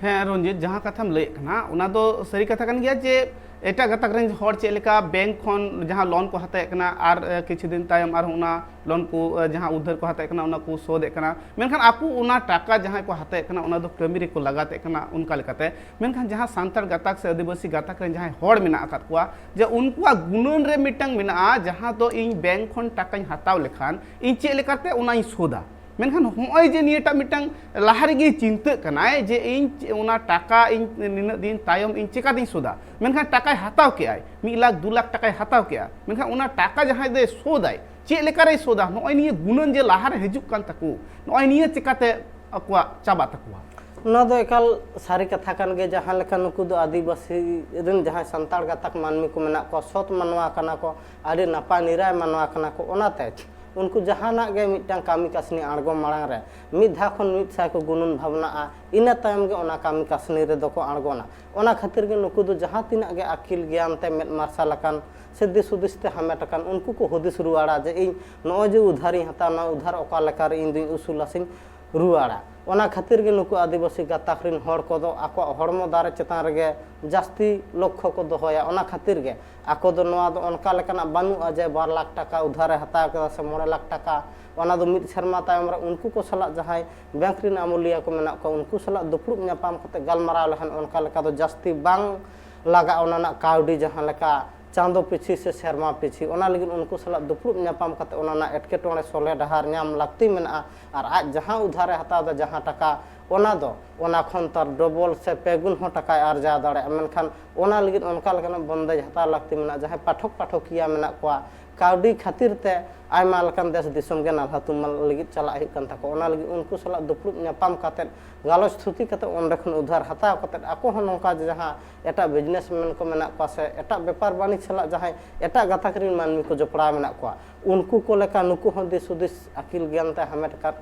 ᱦᱮᱸ ᱨᱚᱧᱡᱤᱛ, ᱡᱟᱦᱟᱸ ᱠᱟᱛᱷᱟᱢ ᱞᱟᱹᱭᱮᱫ ᱠᱟᱱᱟ ᱚᱱᱟ ᱫᱚ ᱥᱟᱹᱨᱤ ᱠᱟᱛᱷᱟ ᱠᱟᱱ ᱜᱮᱭᱟ ᱡᱮ ᱮᱴᱟᱜ ᱜᱟᱛᱟᱠ ᱨᱮᱱ ᱦᱚᱲ ᱪᱮᱫ ᱞᱮᱠᱟ ᱵᱮᱝᱠ ᱠᱷᱚᱱ ᱡᱟᱦᱟᱸ ᱞᱳᱱ ᱠᱚ ᱦᱟᱛᱟᱣᱮᱫ ᱠᱟᱱᱟ ᱟᱨ ᱮ, ᱠᱤᱪᱷᱩ ᱫᱤᱱ ᱛᱟᱭᱚᱢ ᱟᱨᱦᱚᱸ ᱚᱱᱟ ᱞᱳᱱ ᱠᱚ ᱮ, ᱡᱟᱦᱟᱸ ᱩᱫᱷᱟᱹᱨ ᱠᱚ ᱦᱟᱛᱟᱣᱮᱫ ᱠᱟᱱᱟ ᱚᱱᱟ ᱠᱚ ᱥᱳᱫᱷ ᱮᱫ ᱠᱟᱱᱟ, ᱢᱮᱱᱠᱷᱟᱱ ᱟᱠᱚ ᱚᱱᱟ ᱴᱟᱠᱟ ᱡᱟᱦᱟᱸᱭ ᱠᱚ ᱦᱟᱛᱟᱣᱮᱫ ᱠᱟᱱᱟ ᱚᱱᱟ ᱫᱚ ᱠᱟᱹᱢᱤ ᱨᱮᱠᱚ ᱞᱟᱜᱟᱛᱮᱫ ᱠᱟᱱᱟ ᱚᱱᱠᱟ ᱞᱮᱠᱟᱛᱮ᱾ ᱢᱮᱱᱠᱷᱟᱱ ᱡᱟᱦᱟᱸ ᱥᱟᱱᱛᱟᱲ ᱜᱟᱛᱟᱠ ᱥᱮ ᱟᱹᱫᱤᱵᱟᱹᱥᱤ ᱜᱟᱛᱟᱠ ᱨᱮᱱ ᱡᱟᱦᱟᱸᱭ ᱦᱚᱲ ᱢᱮᱱᱟᱜ ᱟᱠᱟᱫ ᱠᱚᱣᱟ ᱡᱮ ᱩᱱᱠᱩᱣᱟᱜ ᱜᱩᱱᱟᱹᱱ ᱨᱮ ᱢᱤᱫᱴᱟᱝ ᱢᱮᱱᱟᱜᱼᱟ ᱡᱟᱦᱟᱸ ᱫᱚ ᱤᱧ ᱵᱮᱝᱠ ᱠᱷᱚᱱ ᱴᱟᱠᱟᱧ ᱦᱟᱛᱟᱣ ᱞᱮᱠᱷᱟᱱ ᱤᱧ ᱪᱮᱫ ᱞᱮᱠᱟᱛᱮ ᱚᱱᱟᱧ ᱥᱳᱫᱷᱟ᱾ ᱢᱮᱱᱠᱷᱟᱱ ᱦᱚᱸᱜᱼᱚᱭ ᱡᱮ ᱱᱤᱭᱟᱹᱴᱟᱜ ᱢᱤᱫᱴᱟᱝ ᱞᱟᱦᱟ ᱨᱮᱜᱮ ᱪᱤᱱᱛᱟᱹᱜ ᱠᱟᱱᱟᱭ ᱡᱮ ᱤᱧ ᱪᱮ-, ᱚᱱᱟ ᱴᱟᱠᱟ ᱤᱧ ᱱᱤᱱᱟᱹᱜ ᱫᱤᱱ ᱛᱟᱭᱚᱢ ᱤᱧ ᱪᱮᱠᱟᱛᱤᱧ ᱥᱳᱫᱷᱟ, ᱢᱮᱱᱠᱷᱟᱱ ᱴᱟᱠᱟᱭ ᱦᱟᱛᱟᱣ ᱠᱮᱜᱼᱟᱭ, ᱢᱤᱫ ᱞᱟᱠᱷ ᱫᱩ ᱞᱟᱠᱷ ᱴᱟᱠᱟᱭ ᱦᱟᱛᱟᱣ ᱠᱮᱜᱼᱟ, ᱢᱮᱱᱠᱷᱟᱱ ᱚᱱᱟ ᱴᱟᱠᱟ ᱡᱟᱦᱟᱸᱭ ᱫᱚᱭ ᱥᱳᱫᱷᱟᱭ ᱪᱮᱫ ᱞᱮᱠᱟᱨᱮᱭ ᱥᱳᱫᱷᱟ, ᱱᱚᱜᱼᱚᱭ ᱱᱤᱭᱟᱹ ᱜᱩᱱᱟᱹᱱ ᱡᱮ ᱞᱟᱦᱟᱨᱮ ᱦᱤᱡᱩᱜ ᱠᱟᱱ ᱛᱟᱠᱚ, ᱱᱚᱜᱼᱚᱭ ᱱᱤᱭᱟᱹ ᱪᱮᱠᱟᱛᱮ ᱟᱠᱚᱣᱟᱜ ᱪᱟᱵᱟᱜ ᱛᱟᱠᱚᱣᱟ? ᱱᱚᱣᱟ ᱫᱚ ᱮᱠᱟᱞ ᱥᱟᱹᱨᱤ ᱠᱟᱛᱷᱟ ᱠᱟᱱ ᱜᱮᱭᱟ᱾ ᱡᱟᱦᱟᱸ ᱞᱮᱠᱟ ᱱᱩᱠᱩ ᱫᱚ ᱟᱹᱫᱤᱵᱟᱹᱥᱤ ᱨᱮᱱ ᱡᱟᱦᱟᱸᱭ ᱥᱟᱱᱛᱟᱲ ᱜᱟᱛᱟᱠ ᱢᱟᱹᱱᱢᱤ ᱠᱚ ᱢᱮᱱᱟᱜ ᱠᱚᱣᱟ, ᱥᱚᱛ ᱢᱟᱱᱣᱟ ᱠᱟᱱᱟ ᱠᱚ, ᱟᱹᱰᱤ ᱱᱟᱯᱟᱭ ᱱᱤᱨᱟᱭ ᱢᱟᱱᱣᱟ ᱠᱟᱱᱟ ᱠᱚ, ᱚᱱᱟᱛᱮ ᱩᱱᱠᱩ ᱡᱟᱦᱟᱱᱟᱜ ᱜᱮ ᱢᱤᱫᱴᱟᱝ ᱠᱟᱹᱢᱤ ᱠᱟᱹᱥᱱᱤ ᱟᱬᱜᱚ ᱢᱟᱲᱟᱝ ᱨᱮ ᱢᱤᱫ ᱫᱷᱟᱣ ᱠᱷᱚᱱ ᱢᱤᱫ ᱥᱟᱭ ᱠᱚ ᱜᱩᱱᱟᱹᱱ ᱵᱷᱟᱵᱽᱱᱟᱜᱼᱟ, ᱤᱱᱟᱹ ᱛᱟᱭᱚᱢ ᱜᱮ ᱚᱱᱟ ᱠᱟᱹᱢᱤ ᱠᱟᱹᱥᱱᱤ ᱨᱮᱫᱚ ᱠᱚ ᱟᱬᱜᱚᱱᱟ᱾ ᱚᱱᱟ ᱠᱷᱟᱹᱛᱤᱨ ᱜᱮ ᱱᱩᱠᱩ ᱫᱚ ᱡᱟᱦᱟᱸ ᱛᱤᱱᱟᱹᱜ ᱜᱮ ᱟᱹᱠᱤᱞ ᱜᱮᱭᱟᱱ ᱛᱮ ᱢᱮᱫ ᱢᱟᱨᱥᱟᱞ ᱟᱠᱟᱱ ᱥᱮ ᱫᱤᱥ ᱦᱩᱫᱤᱥ ᱛᱮ ᱦᱟᱢᱮᱴ ᱟᱠᱟᱱ, ᱩᱱᱠᱩ ᱠᱚ ᱦᱩᱫᱤᱥ ᱨᱩᱣᱟᱹᱲᱟ ᱡᱮ ᱤᱧ ᱱᱚᱜᱼᱚᱭ ᱡᱮ ᱩᱫᱷᱟᱨᱤᱧ ᱦᱟᱛᱟᱣ, ᱱᱚᱣᱟ ᱩᱫᱷᱟᱨ ᱚᱠᱟ ᱞᱮᱠᱟᱨᱮ ᱤᱧ ᱫᱩᱧ ᱩᱥᱩᱞᱟ ᱥᱮᱧ ᱨᱩᱣᱟᱹᱲᱟ᱾ ᱚᱱᱟ ᱠᱷᱟᱹᱛᱤᱨ ᱜᱮ ᱱᱩᱠᱩ ᱟᱹᱫᱤᱵᱟᱹᱥᱤ ᱜᱟᱛᱟᱠ ᱨᱮᱱ ᱦᱚᱲ ᱠᱚᱫᱚ ᱟᱠᱚᱣᱟᱜ ᱦᱚᱲᱢᱚ ᱫᱟᱲᱮ ᱪᱮᱛᱟᱱ ᱨᱮᱜᱮ ᱡᱟᱹᱥᱛᱤ ᱞᱚᱠᱠᱷᱚ ᱠᱚ ᱫᱚᱦᱚᱭᱟ᱾ ᱚᱱᱟ ᱠᱷᱟᱹᱛᱤᱨ ᱜᱮ ᱟᱠᱚ ᱫᱚ ᱱᱚᱣᱟ ᱫᱚ ᱚᱱᱠᱟ ᱞᱮᱠᱟᱱᱟᱜ ᱵᱟᱹᱱᱩᱜᱼᱟ ᱡᱮ ᱵᱟᱨ ᱞᱟᱠᱷ ᱴᱟᱠᱟ ᱩᱫᱷᱟᱨᱮ ᱦᱟᱛᱟᱣ ᱠᱮᱫᱟ ᱥᱮ ᱢᱚᱬᱮ ᱞᱟᱠᱷ ᱴᱟᱠᱟ, ᱚᱱᱟ ᱫᱚ ᱢᱤᱫ ᱥᱮᱨᱢᱟ ᱛᱟᱭᱚᱢ ᱨᱮ ᱩᱱᱠᱩ ᱠᱚ ᱥᱟᱞᱟᱜ ᱡᱟᱦᱟᱸᱭ ᱵᱮᱝᱠ ᱨᱮᱱ ᱟᱹᱢᱟᱹᱞᱤᱭᱟᱹ ᱠᱚ ᱢᱮᱱᱟᱜ ᱠᱚᱣᱟ, ᱩᱱᱠᱩ ᱥᱟᱞᱟᱜ ᱫᱩᱯᱲᱩᱵ ᱧᱟᱯᱟᱢ ᱠᱟᱛᱮ ᱜᱟᱞᱢᱟᱨᱟᱣ ᱞᱮᱠᱷᱟᱱ ᱚᱱᱠᱟ ᱞᱮᱠᱟ ᱫᱚ ᱡᱟᱹᱥᱛᱤ ᱵᱟᱝ ᱞᱟᱜᱟᱜᱼᱟ᱾ ᱚᱱᱟ ᱨᱮᱱᱟᱜ ᱠᱟᱹᱣᱰᱤ ᱡᱟᱦᱟᱸ ᱞᱮᱠᱟ ᱪᱟᱸᱫᱚ ᱯᱤᱪᱷᱤ ᱥᱮ ᱥᱮᱨᱢᱟ ᱯᱤᱪᱷᱤ, ᱚᱱᱟ ᱞᱟᱹᱜᱤᱫ ᱩᱱᱠᱩ ᱥᱟᱞᱟᱜ ᱫᱩᱯᱲᱩᱵ ᱧᱟᱯᱟᱢ ᱠᱟᱛᱮ ᱚᱱᱟ ᱨᱮᱱᱟᱜ ᱮᱴᱠᱮᱴᱚᱬᱮ ᱥᱚᱞᱦᱮ ᱰᱟᱦᱟᱨ ᱧᱟᱢ ᱞᱟᱹᱠᱛᱤ ᱢᱮᱱᱟᱜᱼᱟ᱾ ᱟᱨ ᱟᱡ ᱡᱟᱦᱟᱸ ᱩᱫᱷᱟᱨᱮ ᱦᱟᱛᱟᱣ ᱮᱫᱟ, ᱡᱟᱦᱟᱸ ᱴᱟᱠᱟ, ᱚᱱᱟ ᱫᱚ ᱚᱱᱟ ᱠᱷᱚᱱ ᱛᱟᱨ ᱰᱚᱵᱚᱞ ᱥᱮ ᱯᱮ ᱜᱩᱱ ᱦᱚᱸ ᱴᱟᱠᱟᱭ ᱟᱨᱡᱟᱣ ᱫᱟᱲᱮᱭᱟᱜᱼᱟ᱾ ᱢᱮᱱᱠᱷᱟᱱ ᱚᱱᱟ ᱞᱟᱹᱜᱤᱫ ᱚᱱᱠᱟ ᱞᱮᱠᱟᱱᱟᱜ ᱵᱚᱱᱫᱮᱡᱽ ᱦᱟᱛᱟᱣ ᱞᱟᱹᱠᱛᱤ ᱢᱮᱱᱟᱜᱼᱟ᱾ ᱡᱟᱦᱟᱸᱭ ᱯᱟᱴᱷᱚᱠ ᱯᱟᱴᱷᱚᱠᱤᱭᱟᱹ ᱢᱮᱱᱟᱜ ᱠᱚᱣᱟ, ᱠᱟᱹᱣᱰᱤ ᱠᱷᱟᱹᱛᱤᱨ ᱛᱮ ᱟᱭᱢᱟ ᱞᱮᱠᱟᱱ ᱫᱮᱥ ᱫᱤᱥᱚᱢ ᱜᱮ ᱱᱟᱞᱦᱟ ᱛᱩᱢᱟᱹᱞ ᱞᱟᱹᱜᱤᱫ ᱪᱟᱞᱟᱜ ᱦᱩᱭᱩᱜ ᱠᱟᱱ ᱛᱟᱠᱚᱣᱟ᱾ ᱚᱱᱟ ᱞᱟᱹᱜᱤᱫ ᱩᱱᱠᱩ ᱥᱟᱞᱟᱜ ᱫᱩᱯᱲᱩᱵ ᱧᱟᱯᱟᱢ ᱠᱟᱛᱮ, ᱜᱟᱞᱚᱪ ᱛᱷᱩᱛᱤ ᱠᱟᱛᱮ ᱚᱸᱰᱮ ᱠᱷᱚᱱ ᱩᱫᱷᱟᱨ ᱦᱟᱛᱟᱣ ᱠᱟᱛᱮ ᱟᱠᱚ ᱦᱚᱸ ᱱᱚᱝᱠᱟ ᱡᱟᱦᱟᱸ ᱮᱴᱟᱜ ᱵᱤᱡᱽᱱᱮᱥᱢᱮᱱ ᱠᱚ ᱢᱮᱱᱟᱜ ᱠᱚᱣᱟ ᱥᱮ ᱮᱴᱟᱜ ᱵᱮᱯᱟᱨ ᱵᱟᱹᱱᱤᱡᱽ ᱥᱟᱞᱟᱜ ᱡᱟᱦᱟᱸᱭ ᱮᱴᱟᱜ ᱜᱟᱛᱟᱠ ᱨᱮᱱ ᱢᱟᱹᱱᱢᱤ ᱠᱚ ᱡᱚᱯᱲᱟᱣ ᱢᱮᱱᱟᱜ ᱠᱚᱣᱟ, ᱩᱱᱠᱩ ᱠᱚ ᱞᱮᱠᱟ ᱱᱩᱠᱩ ᱦᱚᱸ ᱫᱤᱥ ᱦᱩᱫᱤᱥ ᱟᱹᱠᱤᱞ ᱜᱮᱭᱟᱱ ᱛᱮ ᱦᱟᱢᱮᱴ ᱟᱠᱟᱫ,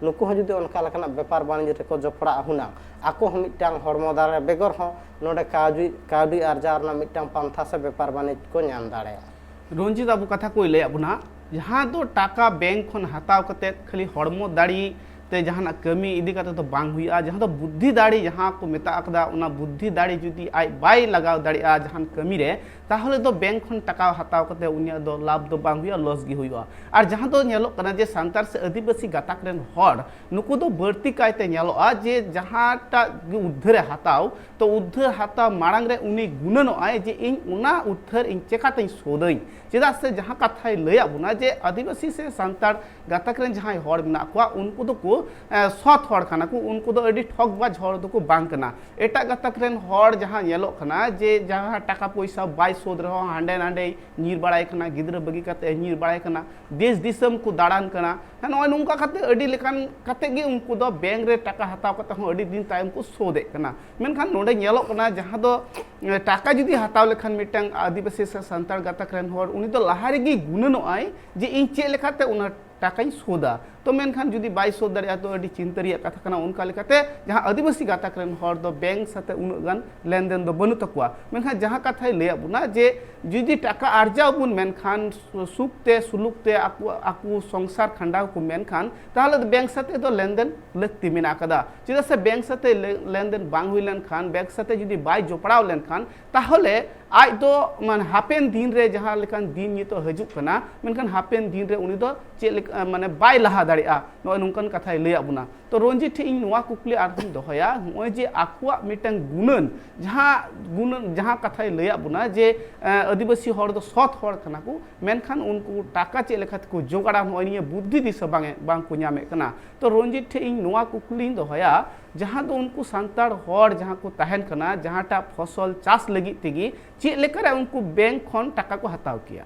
ᱱᱩᱠᱩ ᱦᱚᱸ ᱡᱩᱫᱤ ᱚᱱᱠᱟ ᱞᱮᱠᱟᱱᱟᱜ ᱵᱮᱯᱟᱨ ᱵᱟᱹᱱᱤᱡᱽ ᱨᱮᱠᱚ ᱡᱚᱯᱲᱟᱜᱼᱟ ᱦᱩᱱᱟᱹᱝ, ᱟᱠᱚ ᱦᱚᱸ ᱢᱤᱫᱴᱟᱝ ᱦᱚᱲᱢᱚ ᱫᱟᱲᱮ ᱵᱮᱜᱚᱨ ᱦᱚᱸ ᱱᱚᱰᱮ ᱠᱟᱹᱣᱰᱤ, ᱠᱟᱹᱣᱰᱤ ᱟᱨᱡᱟᱣ ᱨᱮᱱᱟᱜ ᱢᱤᱫᱴᱟᱝ ᱯᱟᱱᱛᱷᱟ ᱥᱮ ᱵᱮᱯᱟᱨ ᱵᱟᱹᱱᱤᱡᱽ ᱠᱚ ᱧᱟᱢ ᱫᱟᱲᱮᱭᱟᱜᱼᱟ᱾ ᱨᱚᱧᱡᱤᱛ ᱵᱟᱹᱵᱩ ᱠᱟᱛᱷᱟ ᱠᱚᱭ ᱞᱟᱹᱭᱟᱫ ᱵᱚᱱᱟ, ᱡᱟᱦᱟᱸ ᱫᱚ ᱴᱟᱠᱟ ᱵᱮᱝᱠ ᱠᱷᱚᱱ ᱦᱟᱛᱟᱣ ᱠᱟᱛᱮ ᱠᱷᱟᱹᱞᱤ ᱦᱚᱲᱢᱚ ᱫᱟᱲᱮ ᱛᱮ ᱡᱟᱦᱟᱱᱟᱜ ᱠᱟᱹᱢᱤ ᱤᱫᱤ ᱠᱟᱛᱮ ᱫᱚ ᱵᱟᱝ ᱦᱩᱭᱩᱜᱼᱟ᱾ ᱡᱟᱦᱟᱸ ᱫᱚ ᱵᱩᱫᱽᱫᱷᱤ ᱫᱟᱲᱮ ᱡᱟᱦᱟᱸ ᱠᱚ ᱢᱮᱛᱟᱜ ᱟᱠᱟᱫᱟ, ᱚᱱᱟ ᱵᱩᱫᱽᱫᱷᱤ ᱫᱟᱲᱮ ᱡᱩᱫᱤ ᱟᱡ ᱵᱟᱭ ᱞᱟᱜᱟᱣ ᱫᱟᱲᱮᱭᱟᱜᱼᱟ ᱡᱟᱦᱟᱱ ᱠᱟᱹᱢᱤ ᱨᱮ, ᱛᱟᱦᱚᱞᱮ ᱫᱚ ᱵᱮᱝᱠ ᱠᱷᱚᱱ ᱴᱟᱠᱟ ᱦᱟᱛᱟᱣ ᱠᱟᱛᱮ ᱩᱱᱤᱭᱟᱜ ᱫᱚ ᱞᱟᱵᱷ ᱫᱚ ᱵᱟᱝ ᱦᱩᱭᱩᱜᱼᱟ, ᱞᱚᱥ ᱜᱮ ᱦᱩᱭᱩᱜᱼᱟ᱾ ᱟᱨ ᱡᱟᱦᱟᱸ ᱫᱚ ᱧᱮᱞᱚᱜ ᱠᱟᱱᱟ ᱡᱮ ᱥᱟᱱᱛᱟᱲ ᱥᱮ ᱟᱹᱫᱤᱵᱟᱹᱥᱤ ᱜᱟᱛᱟᱠ ᱨᱮᱱ ᱦᱚᱲ ᱱᱩᱠᱩ ᱫᱚ ᱵᱟᱹᱲᱛᱤ ᱠᱟᱭᱛᱮ ᱧᱮᱞᱚᱜᱼᱟ ᱡᱮ ᱡᱟᱦᱟᱸᱴᱟᱜ ᱜᱮ ᱩᱫᱽᱫᱷᱟᱹᱨᱮ ᱦᱟᱛᱟᱣ, ᱛᱚ ᱩᱫᱽᱫᱷᱟᱹᱨ ᱦᱟᱛᱟᱣ ᱢᱟᱲᱟᱝ ᱨᱮ ᱩᱱᱤ ᱜᱩᱱᱟᱹᱱᱚᱜᱼᱟᱭ ᱡᱮ ᱤᱧ ᱚᱱᱟ ᱩᱫᱽᱫᱷᱟᱹᱨ ᱤᱧ ᱪᱮᱠᱟᱛᱮᱧ ᱥᱳᱫᱷᱟᱹᱧ᱾ ᱪᱮᱫᱟᱜ ᱥᱮ ᱡᱟᱦᱟᱸ ᱠᱟᱛᱷᱟᱭ ᱞᱟᱹᱭᱟᱫ ᱵᱚᱱᱟ ᱡᱮ ᱟᱹᱫᱤᱵᱟᱹᱥᱤ ᱥᱮ ᱥᱟᱱᱛᱟᱲ ᱜᱟᱛᱟᱠ ᱨᱮᱱ ᱡᱟᱦᱟᱸᱭ ᱦᱚᱲ ᱢᱮᱱᱟᱜ ᱠᱚᱣᱟ, ᱩᱱᱠᱩ ᱫᱚᱠᱚ, ᱮ, ᱥᱚᱛ ᱦᱚᱲ ᱠᱟᱱᱟ ᱠᱚ, ᱩᱱᱠᱩ ᱫᱚ ᱟᱹᱰᱤ ᱴᱷᱚᱠᱵᱟᱡᱽ ᱦᱚᱲ ᱫᱚᱠᱚ ᱵᱟᱝ ᱠᱟᱱᱟ᱾ ᱮᱴᱟᱜ ᱜᱟᱛᱟᱠ ᱨᱮᱱ ᱦᱚᱲ ᱡᱟᱦᱟᱸ ᱧᱮᱞᱚᱜ ᱠᱟᱱᱟ ᱡᱮ ᱡᱟᱦᱟᱸ ᱴᱟᱠᱟ ᱯᱚᱭᱥᱟ ᱵᱟᱭ ᱥᱳᱫᱷ ᱨᱮᱦᱚᱸ ᱦᱟᱸᱰᱮ ᱱᱟᱰᱮᱭ ᱧᱤᱨ ᱵᱟᱲᱟᱭ ᱠᱟᱱᱟ, ᱜᱤᱫᱽᱨᱟᱹ ᱵᱟᱹᱜᱤ ᱠᱟᱛᱮ ᱧᱤᱨ ᱵᱟᱲᱟᱭ ᱠᱟᱱᱟ, ᱫᱮᱥ ᱫᱤᱥᱚᱢ ᱠᱚ ᱫᱟᱬᱟᱱ ᱠᱟᱱᱟ᱾ ᱦᱮᱸ, ᱱᱚᱜᱼᱚᱭ ᱱᱚᱝᱠᱟ ᱠᱟᱛᱮ ᱟᱹᱰᱤ ᱞᱮᱠᱟᱱ ᱠᱟᱛᱮ ᱜᱮ ᱩᱱᱠᱩ ᱫᱚ ᱵᱮᱝᱠ ᱨᱮ ᱴᱟᱠᱟ ᱦᱟᱛᱟᱣ ᱠᱟᱛᱮ ᱦᱚᱸ ᱟᱹᱰᱤ ᱫᱤᱱ ᱛᱟᱭᱚᱢ ᱠᱚ ᱥᱳᱫᱷ ᱮᱫ ᱠᱟᱱᱟ᱾ ᱢᱮᱱᱠᱷᱟᱱ ᱱᱚᱰᱮ ᱧᱮᱞᱚᱜ ᱠᱟᱱᱟ ᱡᱟᱦᱟᱸ ᱫᱚ, ᱮ, ᱴᱟᱠᱟ ᱡᱩᱫᱤ ᱦᱟᱛᱟᱣ ᱞᱮᱠᱷᱟᱱ ᱢᱤᱫᱴᱟᱝ ᱟᱹᱫᱤᱵᱟᱹᱥᱤ ᱥᱮ ᱥᱟᱱᱛᱟᱲ ᱜᱟᱛᱟᱠ ᱨᱮᱱ ᱦᱚᱲ, ᱩᱱᱤ ᱫᱚ ᱞᱟᱦᱟ ᱨᱮᱜᱮᱭ ᱜᱩᱱᱟᱹᱱᱚᱜᱼᱟᱭ ᱡᱮ ᱤᱧ ᱪᱮᱫ ᱞᱮᱠᱟᱛᱮ ᱚᱱᱟ ᱴᱟᱠᱟᱧ ᱥᱳᱫᱷᱟ᱾ ᱛᱚ ᱢᱮᱱᱠᱷᱟᱱ ᱡᱩᱫᱤ ᱵᱟᱭ ᱥᱳᱫᱷ ᱫᱟᱲᱮᱭᱟᱜᱼᱟ, ᱛᱚ ᱟᱹᱰᱤ ᱪᱤᱱᱛᱟᱹ ᱨᱮᱭᱟᱜ ᱠᱟᱛᱷᱟ ᱠᱟᱱᱟ᱾ ᱚᱱᱠᱟ ᱞᱮᱠᱟᱛᱮ ᱡᱟᱦᱟᱸ ᱟᱹᱫᱤᱵᱟᱹᱥᱤ ᱜᱟᱛᱟᱠ ᱨᱮᱱ ᱦᱚᱲ ᱫᱚ ᱵᱮᱝᱠ ᱥᱟᱛᱮ ᱩᱱᱟᱹᱜ ᱜᱟᱱ ᱞᱮᱱᱫᱮᱱ ᱫᱚ ᱵᱟᱹᱱᱩᱜ ᱛᱟᱠᱚᱣᱟ᱾ ᱢᱮᱱᱠᱷᱟᱱ ᱡᱟᱦᱟᱸ ᱠᱟᱛᱷᱟᱭ ᱞᱟᱹᱭᱟᱫ ᱵᱚᱱᱟ ᱡᱮ ᱡᱩᱫᱤ ᱴᱟᱠᱟ ᱟᱨᱡᱟᱣ ᱵᱚᱱ ᱢᱮᱱᱠᱷᱟᱱ, ᱥᱩᱠ ᱛᱮ ᱥᱩᱞᱩᱠ ᱛᱮ ᱟᱠᱚ, ᱟᱠᱚ ᱥᱚᱝᱥᱟᱨ ᱠᱷᱟᱸᱰᱟᱣ ᱠᱚ ᱢᱮᱱᱠᱷᱟᱱ, ᱛᱟᱦᱚᱞᱮ ᱫᱚ ᱵᱮᱝᱠ ᱥᱟᱛᱮ ᱫᱚ ᱞᱮᱱᱫᱮᱱ ᱞᱟᱹᱠᱛᱤ ᱢᱮᱱᱟᱜ ᱟᱠᱟᱫᱟ᱾ ᱪᱮᱫᱟᱜ ᱥᱮ ᱵᱮᱝᱠ ᱥᱟᱛᱮ ᱞᱮ-, ᱞᱮᱱᱫᱮᱱ ᱵᱟᱝ ᱦᱩᱭ ᱞᱮᱱᱠᱷᱟᱱ, ᱵᱮᱝᱠ ᱥᱟᱛᱮ ᱡᱩᱫᱤ ᱵᱟᱭ ᱡᱚᱯᱲᱟᱣ ᱞᱮᱱᱠᱷᱟᱱ, ᱛᱟᱦᱚᱞᱮ ᱟᱡ ᱫᱚ ᱢᱟᱱᱮ ᱦᱟᱯᱮᱱ ᱫᱤᱱ ᱨᱮ ᱡᱟᱦᱟᱸ ᱞᱮᱠᱟᱱ ᱫᱤᱱ ᱱᱤᱛᱚᱜ ᱦᱤᱡᱩᱜ ᱠᱟᱱᱟ, ᱢᱮᱱᱠᱷᱟᱱ ᱦᱟᱯᱮᱱ ᱫᱤᱱ ᱨᱮ ᱩᱱᱤ ᱫᱚ ᱪᱮᱫ ᱞᱮᱠᱟ, ᱢᱟᱱᱮ ᱵᱟᱭ ᱞᱟᱦᱟ ᱫᱟᱲᱮᱭᱟᱜᱼᱟ, ᱱᱚᱜᱼᱚᱭ ᱱᱚᱝᱠᱟᱱ ᱠᱟᱛᱷᱟᱭ ᱞᱟᱹᱭᱟᱫ ᱵᱚᱱᱟ᱾ ᱛᱚ ᱨᱚᱧᱡᱤᱛ ᱴᱷᱮᱱ ᱤᱧ ᱱᱚᱣᱟ ᱠᱩᱠᱞᱤ ᱟᱨᱦᱚᱸᱧ ᱫᱚᱦᱚᱭᱟ, ᱱᱚᱜᱼᱚᱭ ᱡᱮ ᱟᱠᱚᱣᱟᱜ ᱢᱤᱫᱴᱟᱝ ᱜᱩᱱᱟᱹᱱ, ᱡᱟᱦᱟᱸ ᱜᱩᱱᱟᱹᱱ, ᱡᱟᱦᱟᱸ ᱠᱟᱛᱷᱟᱭ ᱞᱟᱹᱭᱟᱫ ᱵᱚᱱᱟ ᱡᱮ, ᱮ, ᱟᱹᱫᱤᱵᱟᱹᱥᱤ ᱦᱚᱲ ᱫᱚ ᱥᱚᱛ ᱦᱚᱲ ᱠᱟᱱᱟ ᱠᱚ, ᱢᱮᱱᱠᱷᱟᱱ ᱩᱱᱠᱩ ᱴᱟᱠᱟ ᱪᱮᱫ ᱞᱮᱠᱟ ᱛᱮᱠᱚ ᱡᱚᱜᱟᱲᱟ, ᱱᱚᱜᱼᱚᱭ ᱱᱤᱭᱟᱹ ᱵᱩᱫᱽᱫᱷᱤ ᱫᱤᱥᱟᱹ ᱵᱟᱝ ᱮ, ᱵᱟᱝ ᱠᱚ ᱧᱟᱢᱮᱫ ᱠᱟᱱᱟ᱾ ᱛᱚ ᱨᱚᱧᱡᱤᱛ ᱴᱷᱮᱱ ᱤᱧ ᱱᱚᱣᱟ ᱠᱩᱠᱞᱤᱧ ᱫᱚᱦᱚᱭᱟ, ᱡᱟᱦᱟᱸ ᱫᱚ ᱩᱱᱠᱩ ᱥᱟᱱᱛᱟᱲ ᱦᱚᱲ ᱡᱟᱦᱟᱸ ᱠᱚ ᱛᱟᱦᱮᱱ ᱠᱟᱱᱟ, ᱡᱟᱦᱟᱸᱴᱟᱜ ᱯᱷᱚᱥᱚᱞ ᱪᱟᱥ ᱞᱟᱹᱜᱤᱫ ᱛᱮᱜᱮ ᱪᱮᱫ ᱞᱮᱠᱟᱨᱮ ᱩᱱᱠᱩ ᱵᱮᱝᱠ ᱠᱷᱚᱱ ᱴᱟᱠᱟ ᱠᱚ ᱦᱟᱛᱟᱣ ᱠᱮᱭᱟ?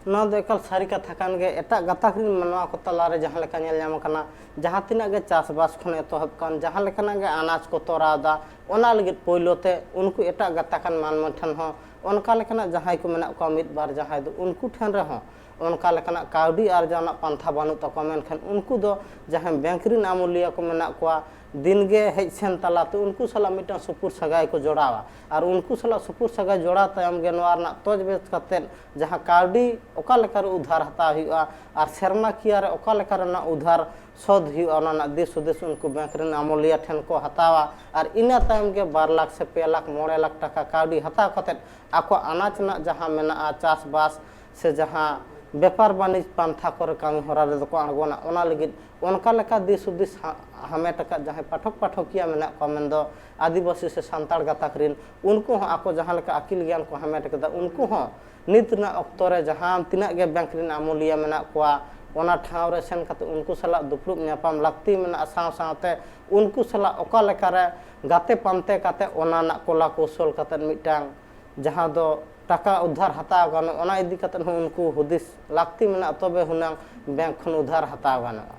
ᱱᱚᱣᱟ ᱫᱚ ᱮᱠᱟᱞ ᱥᱟᱹᱨᱤ ᱠᱟᱛᱷᱟ ᱠᱟᱱ ᱜᱮ᱾ ᱮᱴᱟᱜ ᱜᱟᱛᱟᱠ ᱨᱮᱱ ᱢᱟᱱᱣᱟ ᱠᱚ ᱛᱟᱞᱟᱨᱮ ᱡᱟᱦᱟᱸ ᱞᱮᱠᱟ ᱧᱮᱞ ᱧᱟᱢ ᱟᱠᱟᱱᱟ, ᱡᱟᱦᱟᱸ ᱛᱤᱱᱟᱹᱜ ᱜᱮ ᱪᱟᱥᱵᱟᱥ ᱠᱷᱚᱱ ᱮᱛᱚᱦᱚᱵ ᱠᱟᱱ, ᱡᱟᱦᱟᱸ ᱞᱮᱠᱟᱱᱟᱜ ᱜᱮ ᱟᱱᱟᱡᱽ ᱠᱚ ᱛᱚᱨᱟᱣ ᱮᱫᱟ, ᱚᱱᱟ ᱞᱟᱹᱜᱤᱫ ᱯᱳᱭᱞᱳ ᱛᱮ ᱩᱱᱠᱩ ᱮᱴᱟᱜ ᱜᱟᱛᱟᱠᱟᱱ ᱢᱟᱹᱱᱢᱤ ᱴᱷᱮᱱ ᱦᱚᱸ, ᱚᱱᱠᱟ ᱞᱮᱠᱟᱱᱟᱜ ᱡᱟᱦᱟᱸᱭ ᱠᱚ ᱢᱮᱱᱟᱜ ᱠᱚᱣᱟ ᱢᱤᱫ ᱵᱟᱨ, ᱡᱟᱦᱟᱸᱭ ᱫᱚ ᱩᱱᱠᱩ ᱴᱷᱮᱱ ᱨᱮᱦᱚᱸ ᱚᱱᱠᱟ ᱞᱮᱠᱟᱱᱟᱜ ᱠᱟᱹᱣᱰᱤ ᱟᱨᱡᱟᱣ ᱨᱮᱱᱟᱜ ᱯᱟᱱᱛᱷᱟ ᱵᱟᱹᱱᱩᱜ ᱛᱟᱠᱚᱣᱟ, ᱢᱮᱱᱠᱷᱟᱱ ᱩᱱᱠᱩ ᱫᱚ ᱡᱟᱦᱟᱸᱭ ᱵᱮᱝᱠ ᱨᱮᱱ ᱟᱹᱢᱩᱞᱤᱭᱟᱹ ᱠᱚ ᱢᱮᱱᱟᱜ ᱠᱚᱣᱟ, ᱫᱤᱱ ᱜᱮ ᱦᱮᱡ ᱥᱮᱱ ᱛᱟᱞᱟᱛᱮ ᱩᱱᱠᱩ ᱥᱟᱞᱟᱜ ᱢᱤᱫᱴᱟᱝ ᱥᱩᱯᱩᱨ ᱥᱟᱹᱜᱟᱭ ᱠᱚ ᱡᱚᱲᱟᱣᱟ᱾ ᱟᱨ ᱩᱱᱠᱩ ᱥᱟᱞᱟᱜ ᱥᱩᱯᱩᱨ ᱥᱟᱹᱜᱟᱭ ᱡᱚᱲᱟᱣ ᱛᱟᱭᱚᱢ ᱜᱮ ᱱᱚᱣᱟ ᱨᱮᱱᱟᱜ ᱛᱚᱡᱽᱵᱮᱡᱽ ᱠᱟᱛᱮᱫ ᱡᱟᱦᱟᱸ ᱠᱟᱹᱣᱰᱤ ᱚᱠᱟ ᱞᱮᱠᱟᱨᱮ ᱩᱫᱷᱟᱨ ᱦᱟᱛᱟᱣ ᱦᱩᱭᱩᱜᱼᱟ ᱟᱨ ᱥᱮᱨᱢᱟᱠᱤᱭᱟᱹ ᱨᱮ ᱚᱠᱟ ᱞᱮᱠᱟ ᱨᱮᱱᱟᱜ ᱩᱫᱷᱟᱨ ᱥᱳᱫᱷ ᱦᱩᱭᱩᱜᱼᱟ, ᱚᱱᱟ ᱨᱮᱱᱟᱜ ᱫᱤᱥ ᱦᱩᱫᱤᱥ ᱩᱱᱠᱩ ᱵᱮᱝᱠ ᱨᱮᱱ ᱟᱹᱢᱩᱞᱤᱭᱟᱹ ᱴᱷᱮᱱ ᱠᱚ ᱦᱟᱛᱟᱣᱟ᱾ ᱟᱨ ᱤᱱᱟᱹ ᱛᱟᱭᱚᱢ ᱜᱮ ᱵᱟᱨ ᱞᱟᱠᱷ ᱥᱮ ᱯᱮ ᱞᱟᱠᱷ, ᱢᱚᱬᱮ ᱞᱟᱠᱷ ᱴᱟᱠᱟ ᱠᱟᱹᱣᱰᱤ ᱦᱟᱛᱟᱣ ᱠᱟᱛᱮᱫ ᱟᱠᱚᱣᱟᱜ ᱟᱱᱟᱡᱽ ᱨᱮᱱᱟᱜ ᱡᱟᱦᱟᱸ ᱢᱮᱱᱟᱜᱼᱟ, ᱪᱟᱥᱵᱟᱥ ᱥᱮ ᱡᱟᱦᱟᱸ ᱵᱮᱯᱟᱨ ᱵᱟᱹᱱᱤᱡᱽ ᱯᱟᱱᱛᱷᱟ ᱠᱚᱨᱮ ᱠᱟᱹᱢᱤ ᱦᱚᱨᱟ ᱨᱮᱫᱚ ᱠᱚ ᱟᱬᱜᱚᱱᱟ, ᱚᱱᱟ ᱞᱟᱹᱜᱤᱫ ᱚᱱᱠᱟ ᱞᱮᱠᱟ ᱫᱤᱥ ᱦᱩᱫᱤᱥ ᱦᱟ-, ᱦᱟᱢᱮᱴ ᱟᱠᱟᱫ ᱡᱟᱦᱟᱸᱭ ᱯᱟᱴᱷᱚᱠ ᱯᱟᱴᱷᱚᱠᱤᱭᱟᱹ ᱢᱮᱱᱟᱜ ᱠᱚᱣᱟ, ᱢᱮᱱᱫᱚ ᱟᱹᱫᱤᱵᱟᱹᱥᱤ ᱥᱮ ᱥᱟᱱᱛᱟᱲ ᱜᱟᱛᱟᱠ ᱨᱤᱱ, ᱩᱱᱠᱩ ᱦᱚᱸ ᱟᱠᱚ ᱡᱟᱦᱟᱸ ᱞᱮᱠᱟ ᱟᱹᱠᱤᱞ ᱜᱮᱭᱟᱱ ᱠᱚ ᱦᱟᱢᱮᱴ ᱟᱠᱟᱫᱟ, ᱩᱱᱠᱩ ᱦᱚᱸ ᱱᱤᱛ ᱨᱮᱱᱟᱜ ᱚᱠᱛᱚ ᱨᱮ ᱡᱟᱦᱟᱸ ᱛᱤᱱᱟᱹᱜ ᱜᱮ ᱵᱮᱝᱠ ᱨᱮᱱ ᱟᱹᱢᱩᱞᱤᱭᱟᱹ ᱢᱮᱱᱟᱜ ᱠᱚᱣᱟ, ᱚᱱᱟ ᱴᱷᱟᱶ ᱨᱮ ᱥᱮᱱ ᱠᱟᱛᱮ ᱩᱱᱠᱩ ᱥᱟᱞᱟᱜ ᱫᱩᱯᱲᱩᱵ ᱧᱟᱯᱟᱢ ᱞᱟᱹᱠᱛᱤ ᱢᱮᱱᱟᱜᱼᱟ᱾ ᱥᱟᱶ ᱥᱟᱶᱛᱮ ᱩᱱᱠᱩ ᱥᱟᱞᱟᱜ ᱚᱠᱟ ᱞᱮᱠᱟᱨᱮ ᱜᱟᱛᱮ ᱯᱟᱱᱛᱮ ᱠᱟᱛᱮ ᱚᱱᱟ ᱨᱮᱱᱟᱜ ᱠᱚᱞᱟ ᱠᱳᱣᱥᱚᱞ ᱠᱟᱛᱮ ᱢᱤᱫᱴᱟᱝ ᱡᱟᱦᱟᱸ ᱫᱚ ᱴᱟᱠᱟ ᱩᱫᱷᱟᱨ ᱦᱟᱛᱟᱣ ᱜᱟᱱᱚᱜ, ᱚᱱᱟ ᱤᱫᱤ ᱠᱟᱛᱮ ᱦᱚᱸ ᱩᱱᱠᱩ ᱦᱩᱫᱤᱥ ᱞᱟᱹᱠᱛᱤ ᱢᱮᱱᱟᱜᱼᱟ, ᱛᱚᱵᱮ ᱦᱩᱱᱟᱹᱝ ᱵᱮᱝᱠ ᱠᱷᱚᱱ ᱩᱫᱷᱟᱨ ᱦᱟᱛᱟᱣ ᱜᱟᱱᱚᱜᱼᱟ᱾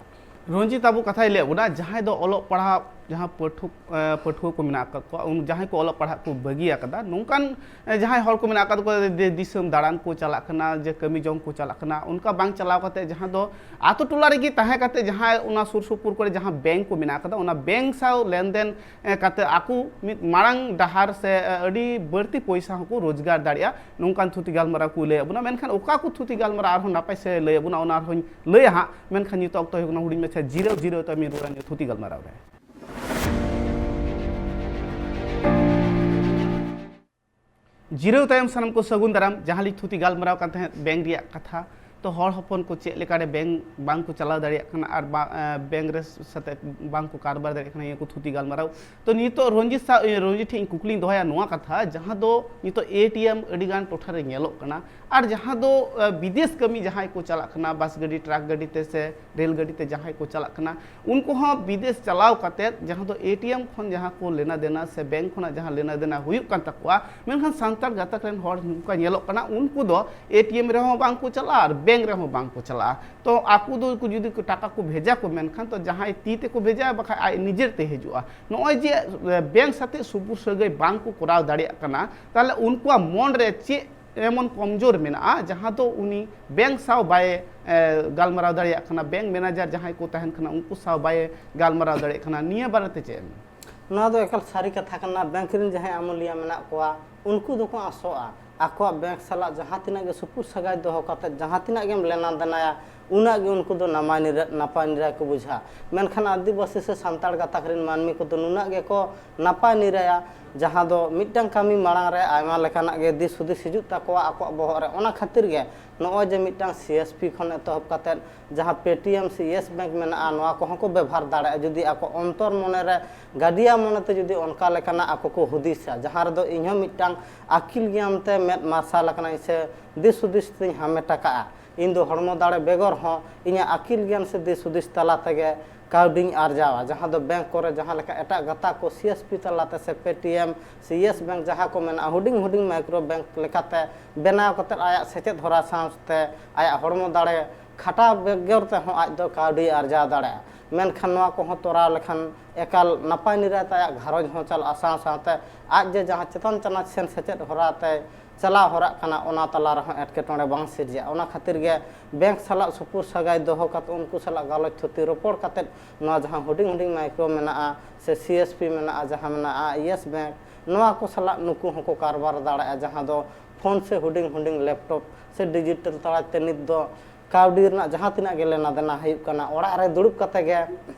ᱨᱚᱧᱡᱤᱛ, ᱟᱵᱚ ᱠᱟᱛᱷᱟᱭ ᱞᱟᱹᱭ ᱟᱵᱚᱱᱟ, ᱡᱟᱦᱟᱸᱭ ᱫᱚ ᱚᱞᱚᱜ ᱯᱟᱲᱦᱟᱜ, ᱡᱟᱦᱟᱸ ᱯᱟᱹᱴᱷᱩ-, ᱮ, ᱯᱟᱹᱴᱷᱩᱣᱟᱹ ᱠᱚ ᱢᱮᱱᱟᱜ ᱟᱠᱟᱫ ᱠᱚᱣᱟ, ᱩᱱ ᱡᱟᱦᱟᱸᱭ ᱠᱚ ᱚᱞᱚᱜ ᱯᱟᱲᱦᱟᱜ ᱠᱚ ᱵᱟᱹᱜᱤ ᱟᱠᱟᱫᱟ, ᱱᱚᱝᱠᱟᱱ, ᱮ, ᱡᱟᱦᱟᱸᱭ ᱦᱚᱲ ᱠᱚ ᱢᱮᱱᱟᱜ ᱟᱠᱟᱫ ᱠᱚᱣᱟ, ᱫᱮᱥ ᱫᱤᱥᱚᱢ ᱫᱟᱬᱟᱱ ᱠᱚ ᱪᱟᱞᱟᱜ ᱠᱟᱱᱟ, ᱡᱮ ᱠᱟᱹᱢᱤ ᱡᱚᱝ ᱠᱚ ᱪᱟᱞᱟᱜ ᱠᱟᱱᱟ, ᱚᱱᱠᱟ ᱵᱟᱝ ᱪᱟᱞᱟᱣ ᱠᱟᱛᱮ ᱡᱟᱦᱟᱸ ᱫᱚ ᱟᱛᱳ ᱴᱚᱞᱟ ᱨᱮᱜᱮ ᱛᱟᱦᱮᱸ ᱠᱟᱛᱮ ᱡᱟᱦᱟᱸᱭ ᱚᱱᱟ ᱥᱩᱨ ᱥᱩᱯᱩᱨ ᱠᱚᱨᱮ ᱡᱟᱦᱟᱸ ᱵᱮᱝᱠ ᱠᱚ ᱢᱮᱱᱟᱜ ᱟᱠᱟᱫᱟ, ᱚᱱᱟ ᱵᱮᱝᱠ ᱥᱟᱶ ᱞᱮᱱᱫᱮᱱ, ᱮ, ᱠᱟᱛᱮ ᱟᱠᱚ ᱢᱤᱫ ᱢᱟᱲᱟᱝ ᱰᱟᱦᱟᱨ ᱥᱮ, ᱮ, ᱟᱹᱰᱤ ᱵᱟᱹᱲᱛᱤ ᱯᱚᱭᱥᱟ ᱦᱚᱸᱠᱚ ᱨᱳᱡᱽᱜᱟᱨ ᱫᱟᱲᱮᱭᱟᱜᱼᱟ, ᱱᱚᱝᱠᱟᱱ ᱛᱷᱩᱛᱤ ᱜᱟᱞᱢᱟᱨᱟᱣ ᱠᱚ ᱞᱟᱹᱭ ᱟᱵᱚᱱᱟ᱾ ᱢᱮᱱᱠᱷᱟᱱ ᱚᱠᱟ ᱠᱚ ᱛᱷᱩᱛᱤ ᱜᱟᱞᱢᱟᱨᱟᱣ ᱟᱨᱦᱚᱸ ᱱᱟᱯᱟᱭ ᱥᱮ ᱞᱟᱹᱭ ᱟᱵᱚᱱᱟ, ᱚᱱᱟ ᱟᱨᱦᱚᱸᱧ ᱞᱟᱹᱭᱟ ᱦᱟᱸᱜ᱾ ᱢᱮᱱᱠᱷᱟᱱ ᱱᱤᱛᱚᱜ ᱚᱠᱛᱚ ᱦᱩᱭᱩᱜ ᱠᱟᱱᱟ ᱦᱩᱰᱤᱧ ᱢᱟᱪᱷᱟ ᱡᱤᱨᱟᱹᱣ, ᱡᱤᱨᱟᱹᱣ ᱛᱟᱭᱚᱢ ᱨᱩᱣᱟᱹᱲᱟ ᱱᱤᱭᱟᱹ ᱛᱷᱩᱛᱤ ᱜᱟᱞᱢᱟᱨᱟᱣ ᱨᱮ᱾ ᱡᱤᱨᱟᱹᱣ ᱛᱟᱭᱚᱢ ᱥᱟᱱᱟᱢ ᱠᱚ ᱥᱟᱹᱜᱩᱱ ᱫᱟᱨᱟᱢ᱾ ᱡᱟᱦᱟᱸ ᱞᱤᱧ ᱛᱷᱩᱛᱤ ᱜᱟᱞᱢᱟᱨᱟᱣ ᱠᱟᱱ ᱛᱟᱦᱮᱸᱫ ᱵᱮᱝᱠ ᱨᱮᱭᱟᱜ ᱠᱟᱛᱷᱟ, ᱛᱚ ᱦᱚᱲ ᱦᱚᱯᱚᱱ ᱠᱚ ᱪᱮᱫ ᱞᱮᱠᱟᱨᱮ ᱵᱮᱝᱠ ᱵᱟᱝ ᱠᱚ ᱪᱟᱞᱟᱣ ᱫᱟᱲᱮᱭᱟᱜ ᱠᱟᱱᱟ ᱟᱨ ᱵᱟ-, ᱮ, ᱵᱮᱝᱠ ᱨᱮ ᱥᱟᱛᱮ ᱵᱟᱝ ᱠᱚ ᱠᱟᱨᱵᱟᱨ ᱫᱟᱲᱮᱭᱟᱜ ᱠᱟᱱᱟ, ᱱᱤᱭᱟᱹ ᱠᱚ ᱛᱷᱩᱛᱤ ᱜᱟᱞᱢᱟᱨᱟᱣ᱾ ᱛᱚ ᱱᱤᱛᱚᱜ ᱨᱚᱧᱡᱤᱛ ᱥᱟᱶ, ᱮ, ᱨᱚᱧᱡᱤᱛ ᱴᱷᱮᱱ ᱤᱧ ᱠᱩᱠᱞᱤᱧ ᱫᱚᱦᱚᱭᱟ ᱱᱚᱣᱟ ᱠᱟᱛᱷᱟ, ᱡᱟᱦᱟᱸ ᱫᱚ ᱱᱤᱛᱚᱜ ᱮ ᱴᱤ ᱮᱢ ᱟᱹᱰᱤ ᱜᱟᱱ ᱴᱚᱴᱷᱟ ᱨᱮ ᱧᱮᱞᱚᱜ ᱠᱟᱱᱟ, ᱟᱨ ᱡᱟᱦᱟᱸ ᱫᱚ, ᱮ, ᱵᱤᱫᱮᱥ ᱠᱟᱹᱢᱤ ᱡᱟᱦᱟᱸᱭ ᱠᱚ ᱪᱟᱞᱟᱜ ᱠᱟᱱᱟ, ᱵᱟᱥ ᱜᱟᱹᱰᱤ, ᱴᱨᱟᱠ ᱜᱟᱹᱰᱤ ᱛᱮ ᱥᱮ ᱨᱮᱞ ᱜᱟᱹᱰᱤ ᱛᱮ ᱡᱟᱦᱟᱸᱭ ᱠᱚ ᱪᱟᱞᱟᱜ ᱠᱟᱱᱟ, ᱩᱱᱠᱩ ᱦᱚᱸ ᱵᱤᱫᱮᱥ ᱪᱟᱞᱟᱣ ᱠᱟᱛᱮᱫ ᱡᱟᱦᱟᱸ ᱫᱚ ᱮ ᱴᱤ ᱮᱢ ᱠᱷᱚᱱ ᱡᱟᱦᱟᱸ ᱠᱚ ᱞᱮᱱᱟ ᱫᱮᱱᱟ ᱥᱮ ᱵᱮᱝᱠ ᱠᱷᱚᱱᱟᱜ ᱡᱟᱦᱟᱸ ᱞᱮᱱᱟ ᱫᱮᱱᱟ ᱦᱩᱭᱩᱜ ᱠᱟᱱ ᱛᱟᱠᱚᱣᱟ, ᱢᱮᱱᱠᱷᱟᱱ ᱥᱟᱱᱛᱟᱲ ᱜᱟᱛᱟᱠ ᱨᱮᱱ ᱦᱚᱲ ᱱᱚᱝᱠᱟ ᱧᱮᱞᱚᱜ ᱠᱟᱱᱟ, ᱩᱱᱠᱩ ᱫᱚ ᱮ ᱴᱤ ᱮᱢ ᱨᱮᱦᱚᱸ ᱵᱟᱝ ᱠᱚ ᱪᱟᱞᱟᱜᱼᱟ ᱟᱨ ᱵᱮᱝᱠ ᱨᱮᱦᱚᱸ ᱵᱟᱝ ᱠᱚ ᱪᱟᱞᱟᱜᱼᱟ᱾ ᱛᱚ ᱟᱠᱚ ᱫᱚ ᱠᱚ ᱡᱩᱫᱤ ᱠᱚ ᱴᱟᱠᱟ ᱠᱚ ᱵᱷᱮᱡᱟ ᱠᱚ ᱢᱮᱱᱠᱷᱟᱱ, ᱛᱚ ᱡᱟᱦᱟᱸᱭ ᱛᱤ ᱛᱮᱠᱚ ᱵᱷᱮᱡᱟᱭᱟ, ᱵᱟᱠᱷᱟᱡ ᱟᱡ ᱱᱤᱡᱮᱨ ᱛᱮ ᱦᱤᱡᱩᱜᱼᱟ᱾ ᱱᱚᱜᱼᱚᱭ ᱡᱮ, ᱮ, ᱵᱮᱝᱠ ᱥᱟᱛᱮ ᱥᱩᱯᱩᱨ ᱥᱟᱹᱜᱟᱹᱭ ᱵᱟᱝ ᱠᱚ ᱠᱚᱨᱟᱣ ᱫᱟᱲᱮᱭᱟᱜ ᱠᱟᱱᱟ, ᱛᱟᱦᱚᱞᱮ ᱩᱱᱠᱩᱣᱟᱜ ᱢᱚᱱ ᱨᱮ ᱪᱮᱫ ᱮᱢᱚᱱ ᱠᱚᱢᱡᱳᱨ ᱢᱮᱱᱟᱜᱼᱟ, ᱡᱟᱦᱟᱸ ᱫᱚ ᱩᱱᱤ ᱵᱮᱝᱠ ᱥᱟᱶ ᱵᱟᱭ ᱮ, ᱜᱟᱞᱢᱟᱨᱟᱣ ᱫᱟᱲᱮᱭᱟᱜ ᱠᱟᱱᱟ, ᱵᱮᱝᱠ ᱢᱮᱱᱮᱡᱟᱨ ᱡᱟᱦᱟᱸᱭ ᱠᱚ ᱛᱟᱦᱮᱱ ᱠᱟᱱᱟ ᱩᱱᱠᱩ ᱥᱟᱶ ᱵᱟᱭ ᱜᱟᱞᱢᱟᱨᱟᱣ ᱫᱟᱲᱮᱭᱟᱜ ᱠᱟᱱᱟ᱾ ᱱᱤᱭᱟᱹ ᱵᱟᱨᱮᱛᱮ ᱪᱮᱫ ᱮᱢ? ᱱᱚᱣᱟ ᱫᱚ ᱮᱠᱟᱞ ᱥᱟᱹᱨᱤ ᱠᱟᱛᱷᱟ ᱠᱟᱱᱟ᱾ ᱵᱮᱝᱠ ᱨᱮᱱ ᱡᱟᱦᱟᱸᱭ ᱟᱹᱢᱟᱹᱞᱤᱭᱟᱹ ᱢᱮᱱᱟᱜ ᱠᱚᱣᱟ, ᱩᱱᱠᱩ ᱫᱚᱠᱚ ᱟᱥᱚᱜᱼᱟ ᱟᱠᱚᱣᱟᱜ ᱵᱮᱝᱠ ᱥᱟᱞᱟᱜ ᱡᱟᱦᱟᱸ ᱛᱤᱱᱟᱹᱜ ᱜᱮ ᱥᱩᱯᱩᱨ ᱥᱟᱹᱜᱟᱭ ᱫᱚᱦᱚ ᱠᱟᱛᱮ ᱡᱟᱦᱟᱸ ᱛᱤᱱᱟᱹᱜ ᱜᱮᱢ ᱞᱮᱱᱟ ᱫᱮᱱᱟᱭᱟ, ᱩᱱᱟᱹᱜ ᱜᱮ ᱩᱱᱠᱩ ᱫᱚ ᱱᱟᱯᱟᱭ ᱱᱤᱨᱟ-, ᱱᱟᱯᱟᱭ ᱱᱤᱨᱟᱭ ᱠᱚ ᱵᱩᱡᱷᱟᱹᱣᱟ᱾ ᱢᱮᱱᱠᱷᱟᱱ ᱟᱹᱫᱤᱵᱟᱹᱥᱤ ᱥᱮ ᱥᱟᱱᱛᱟᱲ ᱜᱟᱛᱟᱠ ᱨᱮᱱ ᱢᱟᱹᱱᱢᱤ ᱠᱚᱫᱚ ᱱᱩᱱᱟᱹᱜ ᱜᱮᱠᱚ ᱱᱟᱯᱟᱭ ᱱᱤᱨᱟᱭᱟ, ᱡᱟᱦᱟᱸ ᱫᱚ ᱢᱤᱫᱴᱟᱝ ᱠᱟᱹᱢᱤ ᱢᱟᱲᱟᱝ ᱨᱮ ᱟᱭᱢᱟ ᱞᱮᱠᱟᱱᱟᱜ ᱜᱮ ᱫᱤᱥ ᱦᱩᱫᱤᱥ ᱦᱤᱡᱩᱜ ᱛᱟᱠᱚᱣᱟ ᱟᱠᱚᱣᱟᱜ ᱵᱚᱦᱚᱜ ᱨᱮ᱾ ᱚᱱᱟ ᱠᱷᱟᱹᱛᱤᱨ ᱜᱮ ᱱᱚᱜᱼᱚᱭ ᱡᱮ ᱢᱤᱫᱴᱟᱝ ᱥᱤ ᱮᱥ ᱯᱤ ᱠᱷᱚᱱ ᱮᱛᱚᱦᱚᱵ ᱠᱟᱛᱮᱫ ᱡᱟᱦᱟᱸ ᱯᱮ ᱴᱤ ᱮᱢ ᱥᱮ ᱭᱮᱥ ᱵᱮᱝᱠ ᱢᱮᱱᱟᱜᱼᱟ, ᱱᱚᱣᱟ ᱠᱚᱦᱚᱸ ᱠᱚ ᱵᱮᱵᱷᱟᱨ ᱫᱟᱲᱮᱭᱟᱜᱼᱟ᱾ ᱡᱩᱫᱤ ᱟᱠᱚ ᱚᱱᱛᱚᱨ ᱢᱚᱱᱮ ᱨᱮ ᱜᱟᱹᱰᱤᱭᱟ ᱢᱚᱱᱮᱛᱮ ᱡᱩᱫᱤ ᱚᱱᱠᱟ ᱞᱮᱠᱟᱱᱟᱜ ᱟᱠᱚ ᱠᱚ ᱦᱩᱫᱤᱥᱟ, ᱡᱟᱦᱟᱸ ᱨᱮᱫᱚ ᱤᱧᱦᱚᱸ ᱢᱤᱫᱴᱟᱝ ᱟᱹᱠᱤᱞ ᱜᱮᱭᱟᱱ ᱛᱮ ᱢᱮᱫ ᱢᱟᱨᱥᱟᱞ ᱟᱠᱟᱱᱟᱹᱧ ᱥᱮ ᱫᱤᱥ ᱦᱩᱫᱤᱥ ᱛᱤᱧ ᱦᱟᱢᱮᱴ ᱟᱠᱟᱫᱼᱟ, ᱤᱧ ᱫᱚ ᱦᱚᱲᱢᱚ ᱫᱟᱲᱮ ᱵᱮᱜᱚᱨ ᱦᱚᱸ ᱤᱧᱟᱹᱜ ᱟᱹᱠᱤᱞ ᱜᱮᱭᱟᱱ ᱥᱮ ᱫᱤᱥ ᱦᱩᱫᱤᱥ ᱛᱟᱞᱟ ᱛᱮᱜᱮ ᱠᱟᱹᱣᱰᱤᱧ ᱟᱨᱡᱟᱣᱟ, ᱡᱟᱦᱟᱸ ᱫᱚ ᱵᱮᱝᱠ ᱠᱚᱨᱮ ᱡᱟᱦᱟᱸ ᱞᱮᱠᱟ ᱮᱴᱟᱜ ᱜᱟᱛᱟᱠ ᱠᱚ ᱥᱤ ᱮᱥ ᱯᱤ ᱛᱟᱞᱟᱛᱮ ᱥᱮ ᱯᱮ ᱴᱤ ᱮᱢ ᱥᱮ ᱭᱮᱥ ᱵᱮᱝᱠ ᱡᱟᱦᱟᱸ ᱠᱚ ᱢᱮᱱᱟᱜᱼᱟ, ᱦᱩᱰᱤᱧ ᱦᱩᱰᱤᱧ ᱢᱟᱭᱠᱨᱳ ᱵᱮᱝᱠ ᱞᱮᱠᱟᱛᱮ ᱵᱮᱱᱟᱣ ᱠᱟᱛᱮ ᱟᱭᱟᱜ ᱥᱮᱪᱮᱫ ᱦᱚᱨᱟ ᱥᱟᱶᱛᱮ ᱟᱭᱟᱜ ᱦᱚᱲᱢᱚ ᱫᱟᱲᱮ ᱠᱷᱟᱴᱟᱣ ᱵᱮᱜᱚᱨ ᱛᱮᱦᱚᱸ ᱟᱡ ᱫᱚ ᱠᱟᱹᱣᱰᱤ ᱟᱨᱡᱟᱣ ᱫᱟᱲᱮᱭᱟᱜᱼᱟ᱾ ᱢᱮᱱᱠᱷᱟᱱ ᱱᱚᱣᱟ ᱠᱚᱦᱚᱸ ᱛᱚᱨᱟᱣ ᱞᱮᱠᱷᱟᱱ ᱮᱠᱟᱞ ᱱᱟᱯᱟᱭ ᱱᱤᱨᱟᱭ ᱛᱮ ᱟᱭᱟᱜ ᱜᱷᱟᱨᱚᱸᱡᱽ ᱦᱚᱸ ᱪᱟᱞᱟᱜᱼᱟ, ᱥᱟᱶ ᱥᱟᱶᱛᱮ ᱟᱡ ᱡᱮ ᱡᱟᱦᱟᱸ ᱪᱮᱛᱟᱱ ᱪᱟᱱᱟᱪ ᱥᱮᱱ ᱥᱮᱪᱮᱫ ᱦᱚᱨᱟ ᱛᱮ ᱪᱟᱞᱟᱣ ᱦᱚᱨᱟᱜ ᱠᱟᱱᱟ, ᱚᱱᱟ ᱛᱟᱞᱟ ᱨᱮᱦᱚᱸ ᱮᱴᱠᱮᱴᱚᱬᱮ ᱵᱟᱝ ᱥᱤᱨᱡᱟᱹᱜᱼᱟ᱾ ᱚᱱᱟ ᱠᱷᱟᱹᱛᱤᱨ ᱜᱮ ᱵᱮᱝᱠ ᱥᱟᱞᱟᱜ ᱥᱩᱯᱩᱨ ᱥᱟᱹᱜᱟᱭ ᱫᱚᱦᱚ ᱠᱟᱛᱮ, ᱩᱱᱠᱩ ᱥᱟᱞᱟᱜ ᱜᱟᱞᱚᱪ ᱛᱷᱩᱛᱤ ᱨᱚᱯᱚᱲ ᱠᱟᱛᱮ, ᱱᱚᱣᱟ ᱡᱟᱦᱟᱸ ᱦᱩᱰᱤᱧ ᱦᱩᱰᱤᱧ ᱢᱟᱭᱠᱨᱳ ᱢᱮᱱᱟᱜᱼᱟ ᱥᱮ ᱥᱤ ᱮᱥ ᱯᱤ ᱢᱮᱱᱟᱜᱼᱟ, ᱡᱟᱦᱟᱸ ᱢᱮᱱᱟᱜᱼᱟ ᱭᱮᱥ ᱵᱮᱝᱠ, ᱱᱚᱣᱟ ᱠᱚ ᱥᱟᱞᱟᱜ ᱱᱩᱠᱩ ᱦᱚᱸᱠᱚ ᱠᱟᱨᱵᱟᱨ ᱫᱟᱲᱮᱭᱟᱜᱼᱟ, ᱡᱟᱦᱟᱸ ᱫᱚ ᱯᱷᱳᱱ ᱥᱮ ᱦᱩᱰᱤᱧ ᱦᱩᱰᱤᱧ ᱞᱮᱯᱴᱚᱯ ᱥᱮ ᱰᱤᱡᱤᱴᱟᱞ ᱛᱟᱞᱟᱛᱮ ᱱᱤᱛ ᱫᱚ ᱠᱟᱹᱣᱰᱤ ᱨᱮᱱᱟᱜ ᱡᱟᱦᱟᱸ ᱛᱤᱱᱟᱹᱜ ᱜᱮ ᱞᱮᱱᱟ ᱫᱮᱱᱟ ᱦᱩᱭᱩᱜ ᱠᱟᱱᱟ, ᱚᱲᱟᱜ ᱨᱮ ᱫᱩᱲᱩᱵ ᱠᱟᱛᱮ ᱜᱮ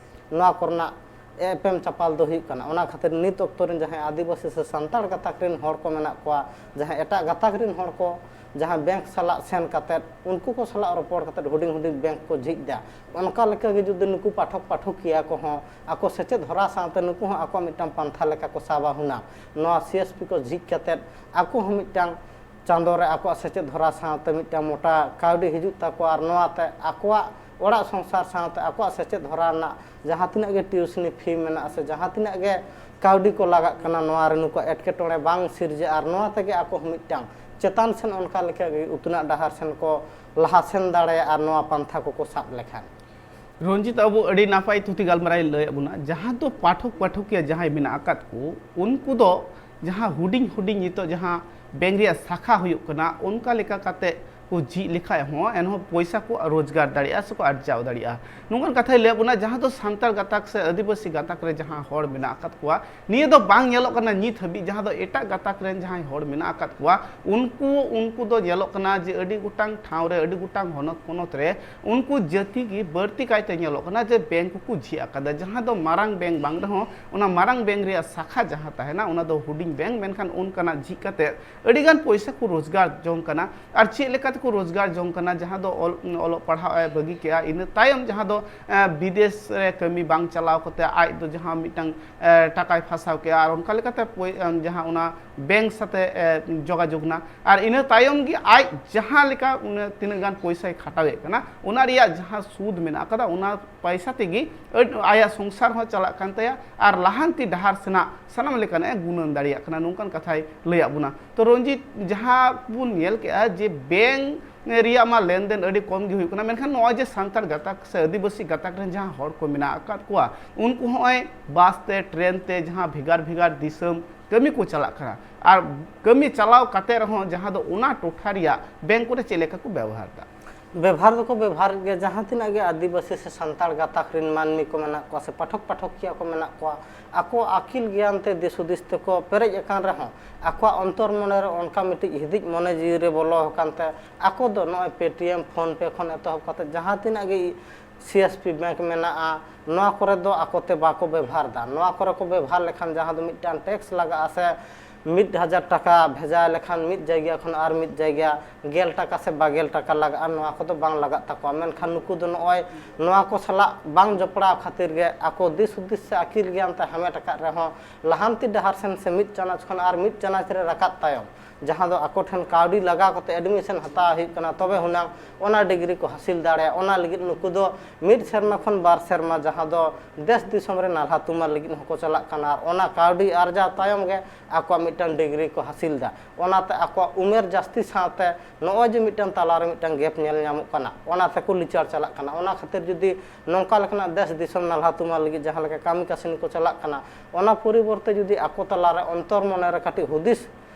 ᱱᱚᱣᱟ ᱠᱚᱨᱮᱱᱟᱜ ᱮᱯᱮᱢ ᱪᱟᱯᱟᱞ ᱫᱚ ᱦᱩᱭᱩᱜ ᱠᱟᱱᱟ᱾ ᱚᱱᱟ ᱠᱷᱟᱹᱛᱤᱨ ᱱᱤᱛ ᱚᱠᱛᱚ ᱨᱮᱱ ᱡᱟᱦᱟᱸᱭ ᱟᱹᱫᱤᱵᱟᱹᱥᱤ ᱥᱮ ᱥᱟᱱᱛᱟᱲ ᱜᱟᱛᱟᱠ ᱨᱮᱱ ᱦᱚᱲ ᱠᱚ ᱢᱮᱱᱟᱜ ᱠᱚᱣᱟ, ᱡᱟᱦᱟᱸᱭ ᱮᱴᱟᱜ ᱜᱟᱛᱟᱠ ᱨᱮᱱ ᱦᱚᱲ ᱠᱚ ᱡᱟᱦᱟᱸ ᱵᱮᱝᱠ ᱥᱟᱞᱟᱜ ᱥᱮᱱ ᱠᱟᱛᱮᱫ ᱩᱱᱠᱩ ᱠᱚ ᱥᱟᱞᱟᱜ ᱨᱚᱯᱚᱲ ᱠᱟᱛᱮᱫ ᱦᱩᱰᱤᱧ ᱦᱩᱰᱤᱧ ᱵᱮᱝᱠ ᱠᱚ ᱡᱷᱤᱡ ᱮᱫᱟ, ᱚᱱᱠᱟ ᱞᱮᱠᱟᱜᱮ ᱡᱩᱫᱤ ᱱᱩᱠᱩ ᱯᱟᱴᱷᱚᱠ ᱯᱟᱴᱷᱚᱠᱤᱭᱟᱹ ᱠᱚᱦᱚᱸ ᱟᱠᱚ ᱥᱮᱪᱮᱫ ᱦᱚᱨᱟ ᱥᱟᱶᱛᱮ ᱱᱩᱠᱩ ᱦᱚᱸ ᱟᱠᱚᱣᱟᱜ ᱢᱤᱫᱴᱟᱝ ᱯᱟᱱᱛᱷᱟ ᱞᱮᱠᱟ ᱠᱚ ᱥᱟᱵᱟ ᱦᱩᱱᱟᱹᱝ, ᱱᱚᱣᱟ ᱥᱤ ᱮᱥ ᱯᱤ ᱠᱚ ᱡᱷᱤᱡ ᱠᱟᱛᱮᱫ ᱟᱠᱚ ᱦᱚᱸ ᱢᱤᱫᱴᱟᱝ ᱪᱟᱸᱫᱳ ᱨᱮ ᱟᱠᱚᱣᱟᱜ ᱥᱮᱪᱮᱫ ᱦᱚᱨᱟ ᱥᱟᱶᱛᱮ ᱢᱤᱫᱴᱟᱝ ᱢᱚᱴᱟ ᱠᱟᱹᱣᱰᱤ ᱦᱤᱡᱩᱜ ᱛᱟᱠᱚᱣᱟ ᱟᱨ ᱱᱚᱣᱟᱛᱮ ᱟᱠᱚᱣᱟᱜ ᱚᱲᱟᱜ ᱥᱚᱝᱥᱟᱨ ᱥᱟᱶᱛᱮ ᱟᱠᱚᱣᱟᱜ ᱥᱮᱪᱮᱫ ᱦᱚᱨᱟ ᱨᱮᱱᱟᱜ ᱡᱟᱦᱟᱸ ᱛᱤᱱᱟᱹᱜ ᱜᱮ ᱴᱤᱭᱩᱥᱤᱱᱤ ᱯᱷᱤ ᱢᱮᱱᱟᱜᱼᱟ ᱥᱮ ᱡᱟᱦᱟᱸ ᱛᱤᱱᱟᱹᱜ ᱜᱮ ᱠᱟᱹᱣᱰᱤ ᱠᱚ ᱞᱟᱜᱟᱜ ᱠᱟᱱᱟ, ᱱᱚᱣᱟ ᱨᱮ ᱱᱩᱠᱩᱣᱟᱜ ᱮᱴᱠᱮᱴᱚᱬᱮ ᱵᱟᱝ ᱥᱤᱨᱡᱟᱹᱜᱼᱟ ᱟᱨ ᱱᱚᱣᱟ ᱛᱮᱜᱮ ᱟᱠᱚ ᱦᱚᱸ ᱢᱤᱫᱴᱟᱝ ᱪᱮᱛᱟᱱ ᱥᱮᱱ ᱚᱱᱠᱟ ᱞᱮᱠᱟ ᱜᱮ ᱩᱛᱱᱟᱹᱜ ᱰᱟᱦᱟᱨ ᱥᱮᱱ ᱠᱚ ᱞᱟᱦᱟ ᱥᱮᱱ ᱫᱟᱲᱮᱭᱟᱜᱼᱟ ᱟᱨ ᱱᱚᱣᱟ ᱯᱟᱱᱛᱷᱟ ᱠᱚᱠᱚ ᱥᱟᱵ ᱞᱮᱠᱷᱟᱱ᱾ ᱨᱚᱧᱡᱤᱛ ᱟᱵᱚ ᱟᱹᱰᱤ ᱱᱟᱯᱟᱭ ᱛᱷᱩᱛᱤ ᱜᱟᱞᱢᱟᱨᱟᱣ ᱞᱟᱹᱭ ᱟᱵᱚᱱᱟ, ᱡᱟᱦᱟᱸ ᱫᱚ ᱯᱟᱴᱷᱚᱠ ᱯᱟᱴᱷᱚᱠᱤᱭᱟᱹ ᱡᱟᱦᱟᱸᱭ ᱢᱮᱱᱟᱜ ᱟᱠᱟᱫ ᱠᱚ, ᱩᱱᱠᱩ ᱫᱚ ᱡᱟᱦᱟᱸ ᱦᱩᱰᱤᱧ ᱦᱩᱰᱤᱧ ᱱᱤᱛᱚᱜ ᱡᱟᱦᱟᱸ ᱵᱮᱝᱠ ᱨᱮᱭᱟᱜ ᱥᱟᱠᱷᱟ ᱦᱩᱭᱩᱜ ᱠᱟᱱᱟ, ᱚᱱᱠᱟ ᱞᱮᱠᱟ ᱠᱟᱛᱮ ᱠᱚ ᱡᱷᱤᱡ ᱞᱮᱠᱷᱟᱡ ᱦᱚᱸ ᱮᱱᱦᱚᱸ ᱯᱚᱭᱥᱟ ᱠᱚ ᱨᱳᱡᱽᱜᱟᱨ ᱫᱟᱲᱮᱭᱟᱜᱼᱟ ᱥᱮᱠᱚ ᱟᱨᱡᱟᱣ ᱫᱟᱲᱮᱭᱟᱜᱼᱟ᱾ ᱱᱚᱝᱠᱟᱱ ᱠᱟᱛᱷᱟᱭ ᱞᱟᱹᱭ ᱵᱚᱱᱟ, ᱡᱟᱦᱟᱸ ᱫᱚ ᱥᱟᱱᱛᱟᱲ ᱜᱟᱛᱟᱠ ᱥᱮ ᱟᱹᱫᱤᱵᱟᱹᱥᱤ ᱜᱟᱛᱟᱠ ᱨᱮ ᱡᱟᱦᱟᱸ ᱦᱚᱲ ᱢᱮᱱᱟᱜ ᱟᱠᱟᱫ ᱠᱚᱣᱟ, ᱱᱤᱭᱟᱹ ᱫᱚ ᱵᱟᱝ ᱧᱮᱞᱚᱜ ᱠᱟᱱᱟ ᱱᱤᱛ ᱦᱟᱹᱵᱤᱡ᱾ ᱡᱟᱦᱟᱸ ᱫᱚ ᱮᱴᱟᱜ ᱜᱟᱛᱟᱠ ᱨᱮᱱ ᱡᱟᱦᱟᱸᱭ ᱦᱚᱲ ᱢᱮᱱᱟᱜ ᱟᱠᱟᱫ ᱠᱚᱣᱟ, ᱩᱱᱠᱩ ᱩᱱᱠᱩ ᱫᱚ ᱧᱮᱞᱚᱜ ᱠᱟᱱᱟ ᱡᱮ ᱟᱹᱰᱤ ᱜᱚᱴᱟᱝ ᱴᱷᱟᱶ ᱨᱮ, ᱟᱹᱰᱤ ᱜᱚᱴᱟᱝ ᱦᱚᱱᱚᱛ ᱯᱚᱱᱚᱛ ᱨᱮ ᱩᱱᱠᱩ ᱡᱟᱹᱛᱤ ᱜᱮ ᱵᱟᱹᱲᱛᱤ ᱠᱟᱭᱛᱮ ᱧᱮᱞᱚᱜ ᱠᱟᱱᱟ ᱡᱮ ᱵᱮᱝᱠ ᱠᱚᱠᱚ ᱡᱷᱤᱡ ᱟᱠᱟᱫᱟ᱾ ᱡᱟᱦᱟᱸ ᱫᱚ ᱢᱟᱨᱟᱝ ᱵᱮᱝᱠ ᱵᱟᱝ ᱨᱮᱦᱚᱸ, ᱚᱱᱟ ᱢᱟᱨᱟᱝ ᱵᱮᱝᱠ ᱨᱮᱭᱟᱜ ᱥᱟᱠᱷᱟ ᱡᱟᱦᱟᱸ ᱛᱟᱦᱮᱱᱟ, ᱚᱱᱟ ᱫᱚ ᱦᱩᱰᱤᱧ ᱵᱮᱝᱠ, ᱢᱮᱱᱠᱷᱟᱱ ᱚᱱᱠᱟᱱᱟᱜ ᱡᱷᱤᱡ ᱠᱟᱛᱮ ᱟᱹᱰᱤᱜᱟᱱ ᱯᱚᱭᱥᱟ ᱠᱚ ᱨᱳᱡᱽᱜᱟᱨ ᱡᱚᱝ ᱠᱟᱱᱟ᱾ ᱟᱨ ᱪᱮᱫ ᱞᱮᱠᱟ ᱛᱮᱠᱚ ᱨᱳᱡᱽᱜᱟᱨ ᱡᱚᱝ ᱠᱟᱱᱟ? ᱡᱟᱦᱟᱸ ᱫᱚ ᱚᱞ-, ᱚᱞᱚᱜ ᱯᱟᱲᱦᱟᱜ ᱮ ᱵᱟᱹᱜᱤ ᱠᱮᱜᱼᱟ, ᱤᱱᱟᱹ ᱛᱟᱭᱚᱢ ᱡᱟᱦᱟᱸ ᱫᱚ, ᱮ, ᱵᱤᱫᱮᱥ ᱨᱮ ᱠᱟᱹᱢᱤ ᱵᱟᱝ ᱪᱟᱞᱟᱣ ᱠᱟᱛᱮ ᱟᱡ ᱫᱚ ᱡᱟᱦᱟᱸ ᱢᱤᱫᱴᱟᱝ, ᱮ, ᱴᱟᱠᱟᱭ ᱯᱷᱟᱥᱟᱣ ᱠᱮᱜᱼᱟ, ᱟᱨ ᱚᱱᱠᱟ ᱞᱮᱠᱟᱛᱮ ᱯᱚᱭ-, ᱮ, ᱡᱟᱦᱟᱸ ᱚᱱᱟ ᱵᱮᱝᱠ ᱥᱟᱛᱮ, ᱮ, ᱡᱳᱜᱟᱡᱳᱜᱽ ᱱᱟ, ᱟᱨ ᱤᱱᱟᱹ ᱛᱟᱭᱚᱢ ᱜᱮ ᱟᱡ ᱡᱟᱦᱟᱸ ᱞᱮᱠᱟ ᱩᱱᱟᱹᱜ ᱛᱤᱱᱟᱹᱜ ᱜᱟᱱ ᱯᱚᱭᱥᱟᱭ ᱠᱷᱟᱴᱟᱣᱮᱫ ᱠᱟᱱᱟ, ᱚᱱᱟ ᱨᱮᱭᱟᱜ ᱡᱟᱦᱟᱸ ᱥᱩᱫᱽ ᱢᱮᱱᱟᱜ ᱟᱠᱟᱫᱟ, ᱚᱱᱟ ᱯᱚᱭᱥᱟ ᱛᱮᱜᱮ ᱟᱹᱰ-, ᱟᱭᱟᱜ ᱥᱚᱝᱥᱟᱨ ᱦᱚᱸ ᱪᱟᱞᱟᱜ ᱠᱟᱱ ᱛᱟᱭᱟ ᱟᱨ ᱞᱟᱦᱟᱱᱛᱤ ᱰᱟᱦᱟᱨ ᱥᱮᱱᱟᱜ ᱥᱟᱱᱟᱢ ᱞᱮᱠᱟᱱᱟᱜ ᱮ ᱜᱩᱱᱟᱹᱱ ᱫᱟᱲᱮᱭᱟᱜ ᱠᱟᱱᱟ, ᱱᱚᱝᱠᱟᱱ ᱠᱟᱛᱷᱟᱭ ᱞᱟᱹᱭᱟᱫ ᱵᱚᱱᱟ᱾ ᱛᱚ ᱨᱚᱧᱡᱤᱛ, ᱡᱟᱦᱟᱸ ᱵᱚᱱ ᱧᱮᱞ ᱠᱮᱜᱼᱟ ᱡᱮ ᱵᱮᱝᱠ ᱨᱮᱭᱟᱜ ᱢᱟ ᱞᱮᱱᱫᱮᱱ ᱟᱹᱰᱤ ᱠᱚᱢ ᱜᱮ ᱦᱩᱭᱩᱜ ᱠᱟᱱᱟ, ᱢᱮᱱᱠᱷᱟᱱ ᱱᱚᱜᱼᱚᱭ ᱡᱮ ᱥᱟᱱᱛᱟᱲ ᱜᱟᱛᱟᱠ ᱥᱮ ᱟᱹᱫᱤᱵᱟᱹᱥᱤ ᱜᱟᱛᱟᱠ ᱨᱮᱱ ᱡᱟᱦᱟᱸ ᱦᱚᱲ ᱠᱚ ᱢᱮᱱᱟᱜ ᱟᱠᱟᱫ ᱠᱚᱣᱟ, ᱩᱱᱠᱩ ᱦᱚᱸᱜᱼᱚᱭ ᱵᱟᱥ ᱛᱮ, ᱴᱨᱮᱱ ᱛᱮ, ᱡᱟᱦᱟᱸ ᱵᱷᱮᱜᱟᱨ ᱵᱷᱮᱜᱟᱨ ᱫᱤᱥᱚᱢ ᱠᱟᱹᱢᱤ ᱠᱚ ᱪᱟᱞᱟᱜ ᱠᱟᱱᱟ, ᱟᱨ ᱠᱟᱹᱢᱤ ᱪᱟᱞᱟᱣ ᱠᱟᱛᱮ ᱨᱮᱦᱚᱸ ᱡᱟᱦᱟᱸ ᱫᱚ ᱚᱱᱟ ᱴᱚᱴᱷᱟ ᱨᱮᱭᱟᱜ ᱵᱮᱝᱠ ᱠᱚᱨᱮ ᱪᱮᱫ ᱞᱮᱠᱟ ᱠᱚ ᱵᱮᱵᱚᱦᱟᱨ ᱮᱫᱟ? ᱵᱮᱵᱷᱟᱨ ᱫᱚᱠᱚ ᱵᱮᱵᱷᱟᱨᱮᱫ ᱜᱮᱭᱟ᱾ ᱡᱟᱦᱟᱸ ᱛᱤᱱᱟᱹᱜ ᱜᱮ ᱟᱹᱫᱤᱵᱟᱹᱥᱤ ᱥᱮ ᱥᱟᱱᱛᱟᱲ ᱜᱟᱛᱟᱠ ᱨᱮᱱ ᱢᱟᱹᱱᱢᱤ ᱠᱚ ᱢᱮᱱᱟᱜ ᱠᱚᱣᱟ ᱥᱮ ᱯᱟᱴᱷᱚᱠ ᱯᱟᱴᱷᱚᱠᱤᱭᱟᱹ ᱠᱚ ᱢᱮᱱᱟᱜ ᱠᱚᱣᱟ, ᱟᱠᱚ ᱟᱹᱠᱤᱞ ᱜᱮᱭᱟᱱ ᱛᱮ ᱫᱤᱥ ᱦᱩᱫᱤᱥ ᱛᱮᱠᱚ ᱯᱮᱨᱮᱡ ᱟᱠᱟᱱ ᱨᱮᱦᱚᱸ, ᱟᱠᱚᱣᱟᱜ ᱚᱱᱛᱚᱨ ᱢᱚᱱᱮ ᱨᱮ ᱚᱱᱠᱟ ᱢᱤᱫᱴᱤᱡ ᱦᱤᱫᱤᱡ ᱢᱚᱱᱮ ᱡᱤᱣᱤ ᱨᱮ ᱵᱚᱞᱚ ᱟᱠᱟᱱ ᱛᱮ, ᱟᱠᱚ ᱫᱚ ᱱᱚᱜᱼᱚᱭ ᱯᱮᱴᱤᱮᱢ, ᱯᱷᱳᱱ ᱯᱮ ᱠᱷᱚᱱ ᱮᱛᱚᱦᱚᱵ ᱠᱟᱛᱮ ᱡᱟᱦᱟᱸ ᱛᱤᱱᱟᱹᱜ ᱜᱮ ᱥᱤ ᱮᱥ ᱯᱤ ᱵᱮᱝᱠ ᱢᱮᱱᱟᱜᱼᱟ, ᱱᱚᱣᱟ ᱠᱚᱨᱮ ᱫᱚ ᱟᱠᱚ ᱛᱮ ᱵᱟᱠᱚ ᱵᱮᱵᱷᱟᱨ ᱮᱫᱟ᱾ ᱱᱚᱣᱟ ᱠᱚᱨᱮ ᱠᱚ ᱵᱮᱵᱷᱟᱨ ᱞᱮᱠᱷᱟᱱ ᱡᱟᱦᱟᱸ ᱫᱚ ᱢᱤᱫᱴᱟᱝ ᱴᱮᱠᱥ ᱞᱟᱜᱟᱜᱼᱟ ᱥᱮ ᱢᱤᱫ ᱦᱟᱡᱟᱨ ᱴᱟᱠᱟ ᱵᱷᱮᱡᱟ ᱞᱮᱠᱷᱟᱱ ᱢᱤᱫ ᱡᱟᱭᱜᱟ ᱠᱷᱚᱱ ᱟᱨ ᱢᱤᱫ ᱡᱟᱭᱜᱟ ᱜᱮᱞ ᱴᱟᱠᱟ ᱥᱮ ᱵᱟᱜᱮᱞ ᱴᱟᱠᱟ ᱞᱟᱜᱟᱜᱼᱟ, ᱱᱚᱣᱟ ᱠᱚᱫᱚ ᱵᱟᱝ ᱞᱟᱜᱟᱜ ᱛᱟᱠᱚᱣᱟ᱾ ᱢᱮᱱᱠᱷᱟᱱ ᱱᱩᱠᱩ ᱫᱚ ᱱᱚᱜᱼᱚᱭ ᱱᱚᱣᱟ ᱠᱚ ᱥᱟᱞᱟᱜ ᱵᱟᱝ ᱡᱚᱯᱲᱟᱣ ᱠᱷᱟᱹᱛᱤᱨ ᱜᱮ ᱟᱠᱚ ᱫᱤᱥ ᱦᱩᱫᱤᱥ ᱥᱮ ᱟᱹᱠᱤᱞ ᱜᱮᱭᱟᱱ ᱛᱮ ᱦᱟᱢᱮᱴ ᱟᱠᱟᱫ ᱨᱮᱦᱚᱸ, ᱞᱟᱦᱟᱱᱛᱤ ᱰᱟᱦᱟᱨ ᱥᱮᱱ ᱥᱮ ᱢᱤᱫ ᱪᱟᱱᱟᱪ ᱠᱷᱚᱱ ᱟᱨ ᱢᱤᱫ ᱪᱟᱱᱟᱪ ᱨᱮ ᱨᱟᱠᱟᱵ ᱛᱟᱭᱚᱢ, ᱡᱟᱦᱟᱸ ᱫᱚ ᱟᱠᱚ ᱴᱷᱮᱱ ᱠᱟᱹᱣᱰᱤ ᱞᱟᱜᱟᱣ ᱠᱟᱛᱮ ᱮᱰᱢᱤᱥᱚᱱ ᱦᱟᱛᱟᱣ ᱦᱩᱭᱩᱜ ᱠᱟᱱᱟ, ᱛᱚᱵᱮ ᱦᱩᱱᱟᱝ ᱚᱱᱟ ᱰᱤᱜᱽᱨᱤ ᱠᱚ ᱦᱟᱹᱥᱤᱞ ᱫᱟᱲᱮᱭᱟᱜᱼᱟ᱾ ᱚᱱᱟ ᱞᱟᱹᱜᱤᱫ ᱱᱩᱠᱩ ᱫᱚ ᱢᱤᱫ ᱥᱮᱨᱢᱟ ᱠᱷᱚᱱ ᱵᱟᱨ ᱥᱮᱨᱢᱟ ᱡᱟᱦᱟᱸ ᱫᱚ ᱫᱮᱥ ᱫᱤᱥᱚᱢ ᱨᱮ ᱱᱟᱞᱦᱟ ᱛᱩᱢᱟᱹᱞ ᱞᱟᱹᱜᱤᱫ ᱦᱚᱸᱠᱚ ᱪᱟᱞᱟᱜ ᱠᱟᱱᱟ, ᱟᱨ ᱚᱱᱟ ᱠᱟᱹᱣᱰᱤ ᱟᱨᱡᱟᱣ ᱛᱟᱭᱚᱢ ᱜᱮ ᱟᱠᱚᱣᱟᱜ ᱢᱤᱫᱴᱟᱝ ᱰᱤᱜᱽᱨᱤ ᱠᱚ ᱦᱟᱹᱥᱤᱞ ᱮᱫᱟ᱾ ᱚᱱᱟᱛᱮ ᱟᱠᱚᱣᱟᱜ ᱩᱢᱮᱨ ᱡᱟᱹᱥᱛᱤ ᱥᱟᱶᱛᱮ ᱱᱚᱜᱼᱚᱭ ᱡᱮ ᱢᱤᱫᱴᱟᱝ ᱛᱟᱞᱟᱨᱮ ᱢᱤᱫᱴᱟᱝ ᱜᱮᱯ ᱧᱮᱞ ᱧᱟᱢᱚᱜ ᱠᱟᱱᱟ, ᱚᱱᱟ ᱛᱮᱠᱚ ᱞᱤᱪᱟᱹᱲ ᱪᱟᱞᱟᱜ ᱠᱟᱱᱟ᱾ ᱚᱱᱟ ᱠᱷᱟᱹᱛᱤᱨ ᱡᱩᱫᱤ ᱱᱚᱝᱠᱟ ᱞᱮᱠᱟᱱᱟᱜ ᱫᱮᱥ ᱫᱤᱥᱚᱢ ᱱᱟᱞᱦᱟ ᱛᱩᱢᱟᱹᱞ ᱞᱟᱹᱜᱤᱫ ᱡᱟᱦᱟᱸ ᱞᱮᱠᱟ ᱠᱟᱹᱢᱤ ᱠᱟᱹᱥᱱᱤ ᱠᱚ ᱪᱟᱞᱟᱜ ᱠᱟᱱᱟ, ᱚᱱᱟ ᱯᱚᱨᱤᱵᱚᱨᱛᱮ ᱡᱩᱫᱤ ᱟᱠᱚ ᱛᱟᱞᱟᱨᱮ ᱚᱱᱛᱚᱨ ᱢᱚᱱᱮᱨᱮ ᱠᱟᱹᱴᱤᱡ ᱦᱩᱫᱤᱥ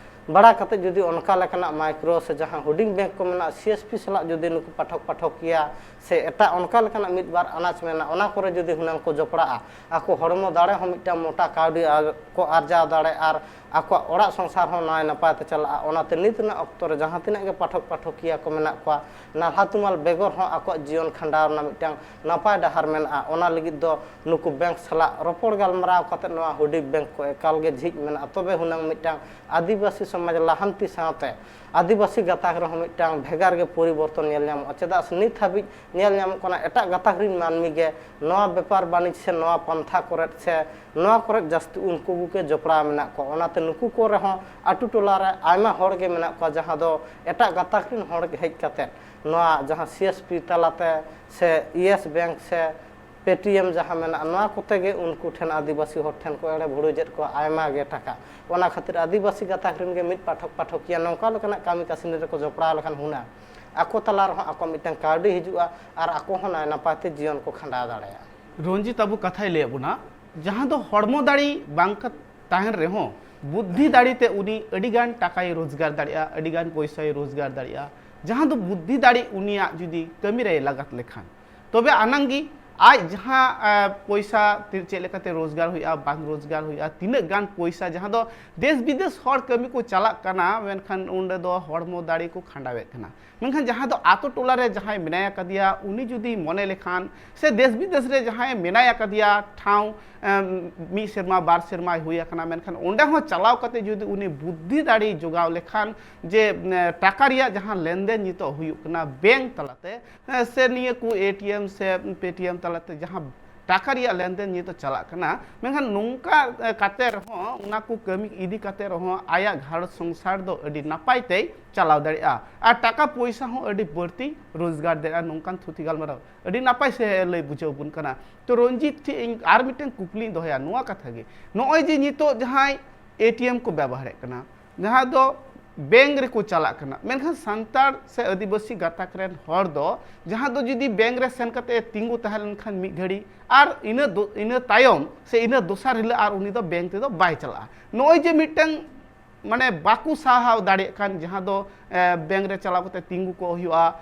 ᱵᱟᱲᱟ ᱠᱟᱛᱮ ᱡᱩᱫᱤ ᱚᱱᱠᱟ ᱞᱮᱠᱟᱱᱟᱜ ᱢᱟᱭᱠᱨᱳ ᱥᱮ ᱡᱟᱦᱟᱸ ᱦᱩᱰᱤᱝ ᱵᱮᱝᱠ ᱠᱚ ᱢᱮᱱᱟᱜᱼᱟ, ᱥᱤ ᱮᱥ ᱯᱤ ᱥᱟᱞᱟᱜ ᱡᱩᱫᱤ ᱱᱩᱠᱩ ᱯᱟᱴᱷᱚᱠ ᱯᱟᱴᱷᱚᱠᱤᱭᱟᱹ ᱥᱮ ᱮᱴᱟᱜ ᱚᱱᱠᱟ ᱞᱮᱠᱟᱱᱟᱜ ᱢᱤᱫ ᱵᱟᱨ ᱟᱱᱟᱡᱽ ᱢᱮᱱᱟᱜᱼᱟ, ᱚᱱᱟ ᱠᱚᱨᱮ ᱡᱩᱫᱤ ᱦᱩᱱᱟᱹᱝ ᱠᱚ ᱡᱚᱯᱲᱟᱜᱼᱟ, ᱟᱠᱚ ᱦᱚᱲᱢᱚ ᱫᱟᱲᱮ ᱦᱚᱸ ᱢᱤᱫᱴᱟᱝ ᱢᱚᱴᱟ ᱠᱟᱹᱣᱰᱤ ᱟᱨ ᱠᱚ ᱟᱨᱡᱟᱣ ᱫᱟᱲᱮᱭᱟᱜᱼᱟ ᱟᱨ ᱟᱠᱚᱣᱟᱜ ᱚᱲᱟᱜ ᱥᱚᱝᱥᱟᱨ ᱦᱚᱸ ᱱᱟᱭ ᱱᱟᱯᱟᱭ ᱛᱮ ᱪᱟᱞᱟᱜᱼᱟ᱾ ᱚᱱᱟᱛᱮ ᱱᱤᱛ ᱨᱮᱱᱟᱜ ᱚᱠᱛᱚ ᱨᱮ ᱡᱟᱦᱟᱸ ᱛᱤᱱᱟᱹᱜ ᱜᱮ ᱯᱟᱴᱷᱚᱠ ᱯᱟᱴᱷᱚᱠᱤᱭᱟᱹ ᱠᱚ ᱢᱮᱱᱟᱜ ᱠᱚᱣᱟ, ᱱᱟᱞᱦᱟ ᱛᱩᱢᱟᱹᱞ ᱵᱮᱜᱚᱨ ᱦᱚᱸ ᱟᱠᱚᱣᱟᱜ ᱡᱤᱭᱚᱱ ᱠᱷᱟᱸᱰᱟᱣ ᱨᱮᱱᱟᱜ ᱢᱤᱫᱴᱟᱝ ᱱᱟᱯᱟᱭ ᱰᱟᱦᱟᱨ ᱢᱮᱱᱟᱜᱼᱟ᱾ ᱚᱱᱟ ᱞᱟᱹᱜᱤᱫ ᱫᱚ ᱱᱩᱠᱩ ᱵᱮᱝᱠ ᱥᱟᱞᱟᱜ ᱨᱚᱯᱚᱲ ᱜᱟᱞᱢᱟᱨᱟᱣ ᱠᱟᱛᱮ ᱱᱚᱣᱟ ᱦᱩᱰᱤᱝ ᱵᱮᱝᱠ ᱠᱚ ᱮᱠᱟᱞ ᱜᱮ ᱡᱷᱤᱡ ᱢᱮᱱᱟᱜᱼᱟ, ᱛᱚᱵᱮ ᱦᱩᱱᱟᱹᱝ ᱢᱤᱫᱴᱟᱝ ᱟᱹᱫᱤᱵᱟᱹᱥᱤ ᱥᱚᱢᱟᱡᱽ ᱞᱟᱦᱟᱱᱛᱤ ᱥᱟᱶᱛᱮ ᱟᱹᱫᱤᱵᱟᱹᱥᱤ ᱜᱟᱛᱟᱠ ᱨᱮᱦᱚᱸ ᱢᱤᱫᱴᱟᱝ ᱵᱷᱮᱜᱟᱨ ᱜᱮ ᱯᱚᱨᱤᱵᱚᱨᱛᱚᱱ ᱧᱮᱞ ᱧᱟᱢᱚᱜᱼᱟ᱾ ᱪᱮᱫᱟᱜ ᱥᱮ ᱱᱤᱛ ᱦᱟᱹᱵᱤᱡ ᱧᱮᱞ ᱧᱟᱢᱚᱜ ᱠᱟᱱᱟ, ᱮᱴᱟᱜ ᱜᱟᱛᱟᱠ ᱨᱤᱱ ᱢᱟᱹᱱᱢᱤ ᱜᱮ ᱱᱚᱣᱟ ᱵᱮᱯᱟᱨ ᱵᱟᱹᱱᱤᱡᱽ ᱥᱮ ᱱᱚᱣᱟ ᱯᱟᱱᱛᱷᱟ ᱠᱚᱨᱮᱫ ᱥᱮ ᱱᱚᱣᱟ ᱠᱚᱨᱮᱫ ᱡᱟᱹᱥᱛᱤ ᱩᱱᱠᱩ ᱠᱚᱜᱮ ᱡᱚᱯᱲᱟᱣ ᱢᱮᱱᱟᱜ ᱠᱚᱣᱟ᱾ ᱚᱱᱟᱛᱮ ᱱᱩᱠᱩ ᱠᱚᱨᱮ ᱦᱚᱸ ᱟᱹᱛᱩ ᱴᱚᱞᱟ ᱨᱮ ᱟᱭᱢᱟ ᱦᱚᱲ ᱜᱮ ᱢᱮᱱᱟᱜ ᱠᱚᱣᱟ, ᱡᱟᱦᱟᱸ ᱫᱚ ᱮᱴᱟᱜ ᱜᱟᱛᱟᱠ ᱨᱤᱱ ᱦᱚᱲ ᱦᱮᱡ ᱠᱟᱛᱮᱫ ᱱᱚᱣᱟ ᱡᱟᱦᱟᱸ ᱥᱤ ᱮᱥ ᱯᱤ ᱛᱟᱞᱟᱛᱮ ᱥᱮ ᱤᱭᱮᱥ ᱵᱮᱝᱠ ᱥᱮ ᱯᱮᱴᱤᱮᱢ ᱡᱟᱦᱟᱸ ᱢᱮᱱᱟᱜᱼᱟ, ᱱᱚᱣᱟ ᱠᱚᱛᱮ ᱜᱮ ᱩᱱᱠᱩ ᱴᱷᱮᱱ ᱟᱹᱫᱤᱵᱟᱹᱥᱤ ᱦᱚᱲ ᱴᱷᱮᱱ ᱠᱚ ᱮᱲᱮ ᱵᱷᱩᱲᱩᱡᱮᱫ ᱠᱚᱣᱟ ᱟᱭᱢᱟ ᱜᱮ ᱴᱟᱠᱟ᱾ ᱚᱱᱟ ᱠᱷᱟᱹᱛᱤᱨ ᱟᱹᱫᱤᱵᱟᱹᱥᱤ ᱜᱟᱛᱟᱠ ᱨᱤᱱ ᱜᱮ ᱢᱤᱫ ᱯᱟᱴᱷᱚᱠ ᱯᱟᱴᱷᱚᱠᱤᱭᱟᱹ ᱱᱚᱝᱠᱟ ᱞᱮᱠᱟᱱᱟᱜ ᱠᱟᱹᱢᱤ ᱠᱟᱹᱥᱱᱤ ᱨᱮᱠᱚ ᱡᱚᱯᱲᱟᱣ ᱞᱮᱠᱷᱟᱱ ᱦᱩᱱᱟᱹᱝ ᱟᱠᱚ ᱛᱟᱞᱟ ᱨᱮᱦᱚᱸ ᱟᱠᱚ ᱢᱤᱫᱴᱟᱝ ᱠᱟᱹᱣᱰᱤ ᱦᱤᱡᱩᱜᱼᱟ ᱟᱨ ᱟᱠᱚ ᱦᱚᱸ ᱱᱟᱭ ᱱᱟᱯᱟᱭ ᱛᱮ ᱡᱤᱭᱚᱱ ᱠᱚ ᱠᱷᱟᱸᱰᱟᱣ ᱫᱟᱲᱮᱭᱟᱜᱼᱟ᱾ ᱨᱚᱧᱡᱤᱛ ᱟᱵᱚ ᱠᱟᱛᱷᱟᱭ ᱞᱟᱹᱭᱟᱫ ᱵᱚᱱᱟ, ᱡᱟᱦᱟᱸ ᱫᱚ ᱦᱚᱲᱢᱚ ᱫᱟᱲᱮ ᱵᱟᱝ ᱠᱟ-, ᱛᱟᱦᱮᱱ ᱨᱮᱦᱚᱸ ᱵᱩᱫᱽᱫᱷᱤ ᱫᱟᱲᱮ ᱛᱮ ᱩᱱᱤ ᱟᱹᱰᱤᱜᱟᱱ ᱴᱟᱠᱟᱭ ᱨᱳᱡᱽᱜᱟᱨ ᱫᱟᱲᱮᱭᱟᱜᱼᱟ, ᱟᱹᱰᱤᱜᱟᱱ ᱯᱚᱭᱥᱟᱭ ᱨᱳᱡᱽᱜᱟᱨ ᱫᱟᱲᱮᱭᱟᱜᱼᱟ᱾ ᱡᱟᱦᱟᱸ ᱫᱚ ᱵᱩᱫᱽᱫᱷᱤ ᱫᱟᱲᱮ ᱩᱱᱤᱭᱟᱜ ᱡᱩᱫᱤ ᱠᱟᱹᱢᱤ ᱨᱮᱭ ᱞᱟᱜᱟᱛ ᱞᱮᱠᱷᱟᱱ, ᱛᱚᱵᱮ ᱟᱱᱟᱝ ᱜᱮ ᱟᱡ ᱡᱟᱦᱟᱸ, ᱮ, ᱯᱚᱭᱥᱟ ᱛᱤ-, ᱪᱮᱫ ᱞᱮᱠᱟᱛᱮ ᱨᱳᱡᱽᱜᱟᱨ ᱦᱩᱭᱩᱜᱼᱟ, ᱵᱟᱝ ᱨᱳᱡᱽᱜᱟᱨ ᱦᱩᱭᱩᱜᱼᱟ, ᱛᱤᱱᱟᱹᱜ ᱜᱟᱱ ᱯᱚᱭᱥᱟ ᱡᱟᱦᱟᱸ ᱫᱚ ᱫᱮᱥ ᱵᱤᱫᱮᱥ ᱦᱚᱲ ᱠᱟᱹᱢᱤ ᱠᱚ ᱪᱟᱞᱟᱜ ᱠᱟᱱᱟ, ᱢᱮᱱᱠᱷᱟᱱ ᱚᱸᱰᱮ ᱫᱚ ᱦᱚᱲᱢᱚ ᱫᱟᱲᱮ ᱠᱚ ᱠᱷᱟᱸᱰᱟᱣᱮᱫ ᱠᱟᱱᱟ᱾ ᱢᱮᱱᱠᱷᱟᱱ ᱡᱟᱦᱟᱸ ᱫᱚ ᱟᱛᱳ ᱴᱚᱞᱟ ᱨᱮ ᱡᱟᱦᱟᱸᱭ ᱢᱮᱱᱟᱭ ᱟᱠᱟᱫᱮᱭᱟ, ᱩᱱᱤ ᱡᱩᱫᱤ ᱢᱚᱱᱮ ᱞᱮᱠᱷᱟᱱ ᱥᱮ ᱫᱮᱥ ᱵᱤᱫᱮᱥ ᱨᱮ ᱡᱟᱦᱟᱸᱭ ᱢᱮᱱᱟᱭ ᱟᱠᱟᱫᱮᱭᱟ ᱴᱷᱟᱶ, ᱮᱢ, ᱢᱤᱫ ᱥᱮᱨᱢᱟ ᱵᱟᱨ ᱥᱮᱨᱢᱟᱭ ᱦᱩᱭ ᱟᱠᱟᱱᱟ, ᱢᱮᱱᱠᱷᱟᱱ ᱚᱸᱰᱮ ᱦᱚᱸ ᱪᱟᱞᱟᱣ ᱠᱟᱛᱮ ᱡᱩᱫᱤ ᱩᱱᱤ ᱵᱩᱫᱽᱫᱷᱤ ᱫᱟᱲᱮᱭ ᱡᱚᱜᱟᱣ ᱞᱮᱠᱷᱟᱱ ᱡᱮ, ᱮ, ᱴᱟᱠᱟ ᱨᱮᱭᱟᱜ ᱡᱟᱦᱟᱸ ᱞᱮᱱᱫᱮᱱ ᱱᱤᱛᱚᱜ ᱦᱩᱭᱩᱜ ᱠᱟᱱᱟ ᱵᱮᱝᱠ ᱛᱟᱞᱟᱛᱮ, ᱮ, ᱥᱮ ᱱᱤᱭᱟᱹ ᱠᱚ ᱮ ᱴᱤ ᱮᱢ ᱥᱮ ᱯᱮ ᱴᱤ ᱮᱢ ᱛᱟᱞᱟᱛᱮ ᱡᱟᱦᱟᱸ ᱴᱟᱠᱟ ᱨᱮᱭᱟᱜ ᱞᱮᱱᱫᱮᱱ ᱱᱤᱛᱚᱜ ᱪᱟᱞᱟᱜ ᱠᱟᱱᱟ, ᱢᱮᱱᱠᱷᱟᱱ ᱱᱚᱝᱠᱟ, ᱮ, ᱠᱟᱛᱮ ᱨᱮᱦᱚᱸ, ᱚᱱᱟ ᱠᱚ ᱠᱟᱹᱢᱤ ᱤᱫᱤ ᱠᱟᱛᱮ ᱨᱮᱦᱚᱸ ᱟᱭᱟᱜ ᱜᱷᱟᱨᱚᱸᱡᱽ ᱥᱚᱝᱥᱟᱨ ᱫᱚ ᱟᱹᱰᱤ ᱱᱟᱯᱟᱭ ᱛᱮᱭ ᱪᱟᱞᱟᱣ ᱫᱟᱲᱮᱭᱟᱜᱼᱟ ᱟᱨ ᱴᱟᱠᱟ ᱯᱚᱭᱥᱟ ᱦᱚᱸ ᱟᱹᱰᱤ ᱵᱟᱹᱲᱛᱤ ᱨᱳᱡᱽᱜᱟᱨ ᱫᱟᱲᱮᱭᱟᱜᱼᱟ᱾ ᱱᱚᱝᱠᱟᱱ ᱛᱷᱩᱛᱤ ᱜᱟᱞᱢᱟᱨᱟᱣ ᱟᱹᱰᱤ ᱱᱟᱯᱟᱭ ᱥᱮ ᱞᱟᱹᱭ ᱵᱩᱡᱷᱟᱹᱣ ᱵᱚᱱ ᱠᱟᱱᱟ᱾ ᱛᱚ ᱨᱚᱧᱡᱤᱛ ᱴᱷᱮᱱ ᱤᱧ ᱟᱨ ᱢᱤᱫᱴᱮᱱ ᱠᱩᱠᱞᱤᱧ ᱫᱚᱦᱚᱭᱟ, ᱱᱚᱣᱟ ᱠᱟᱛᱷᱟ ᱜᱮ, ᱱᱚᱜᱼᱚᱭ ᱡᱮ ᱱᱤᱛᱚᱜ ᱡᱟᱦᱟᱸᱭ ᱮ ᱴᱤ ᱮᱢ ᱠᱚ ᱵᱮᱵᱚᱦᱟᱨᱮᱫ ᱠᱟᱱᱟ, ᱡᱟᱦᱟᱸ ᱫᱚ ᱵᱮᱝᱠ ᱨᱮᱠᱚ ᱪᱟᱞᱟᱜ ᱠᱟᱱᱟ, ᱢᱮᱱᱠᱷᱟᱱ ᱥᱟᱱᱛᱟᱲ ᱥᱮ ᱟᱹᱫᱤᱵᱟᱹᱥᱤ ᱜᱟᱛᱟᱠ ᱨᱮᱱ ᱦᱚᱲ ᱫᱚ, ᱡᱟᱦᱟᱸ ᱫᱚ ᱡᱩᱫᱤ ᱵᱮᱝᱠ ᱨᱮ ᱥᱮᱱ ᱠᱟᱛᱮ ᱛᱤᱸᱜᱩ ᱛᱟᱦᱮᱸ ᱞᱮᱱᱠᱷᱟᱱ ᱢᱤᱫ ᱜᱷᱟᱹᱲᱤ, ᱟᱨ ᱤᱱᱟᱹ ᱫᱚ-, ᱤᱱᱟᱹ ᱛᱟᱭᱚᱢ ᱥᱮ ᱤᱱᱟᱹ ᱫᱚᱥᱟᱨ ᱦᱤᱞᱳᱜ ᱟᱨ ᱩᱱᱤ ᱫᱚ ᱵᱮᱝᱠ ᱛᱮᱫᱚ ᱵᱟᱭ ᱪᱟᱞᱟᱜᱼᱟ᱾ ᱱᱚᱜᱼᱚᱭ ᱡᱮ ᱢᱤᱫᱴᱟᱝ ᱢᱟᱱᱮ ᱵᱟᱠᱚ ᱥᱟᱦᱟᱣ ᱫᱟᱲᱮᱭᱟᱜ ᱠᱟᱱ, ᱡᱟᱦᱟᱸ ᱫᱚ ᱵᱮᱝᱠ ᱨᱮ ᱪᱟᱞᱟᱣ ᱠᱟᱛᱮ ᱛᱤᱸᱜᱩ ᱠᱚᱜ ᱦᱩᱭᱩᱜᱼᱟ,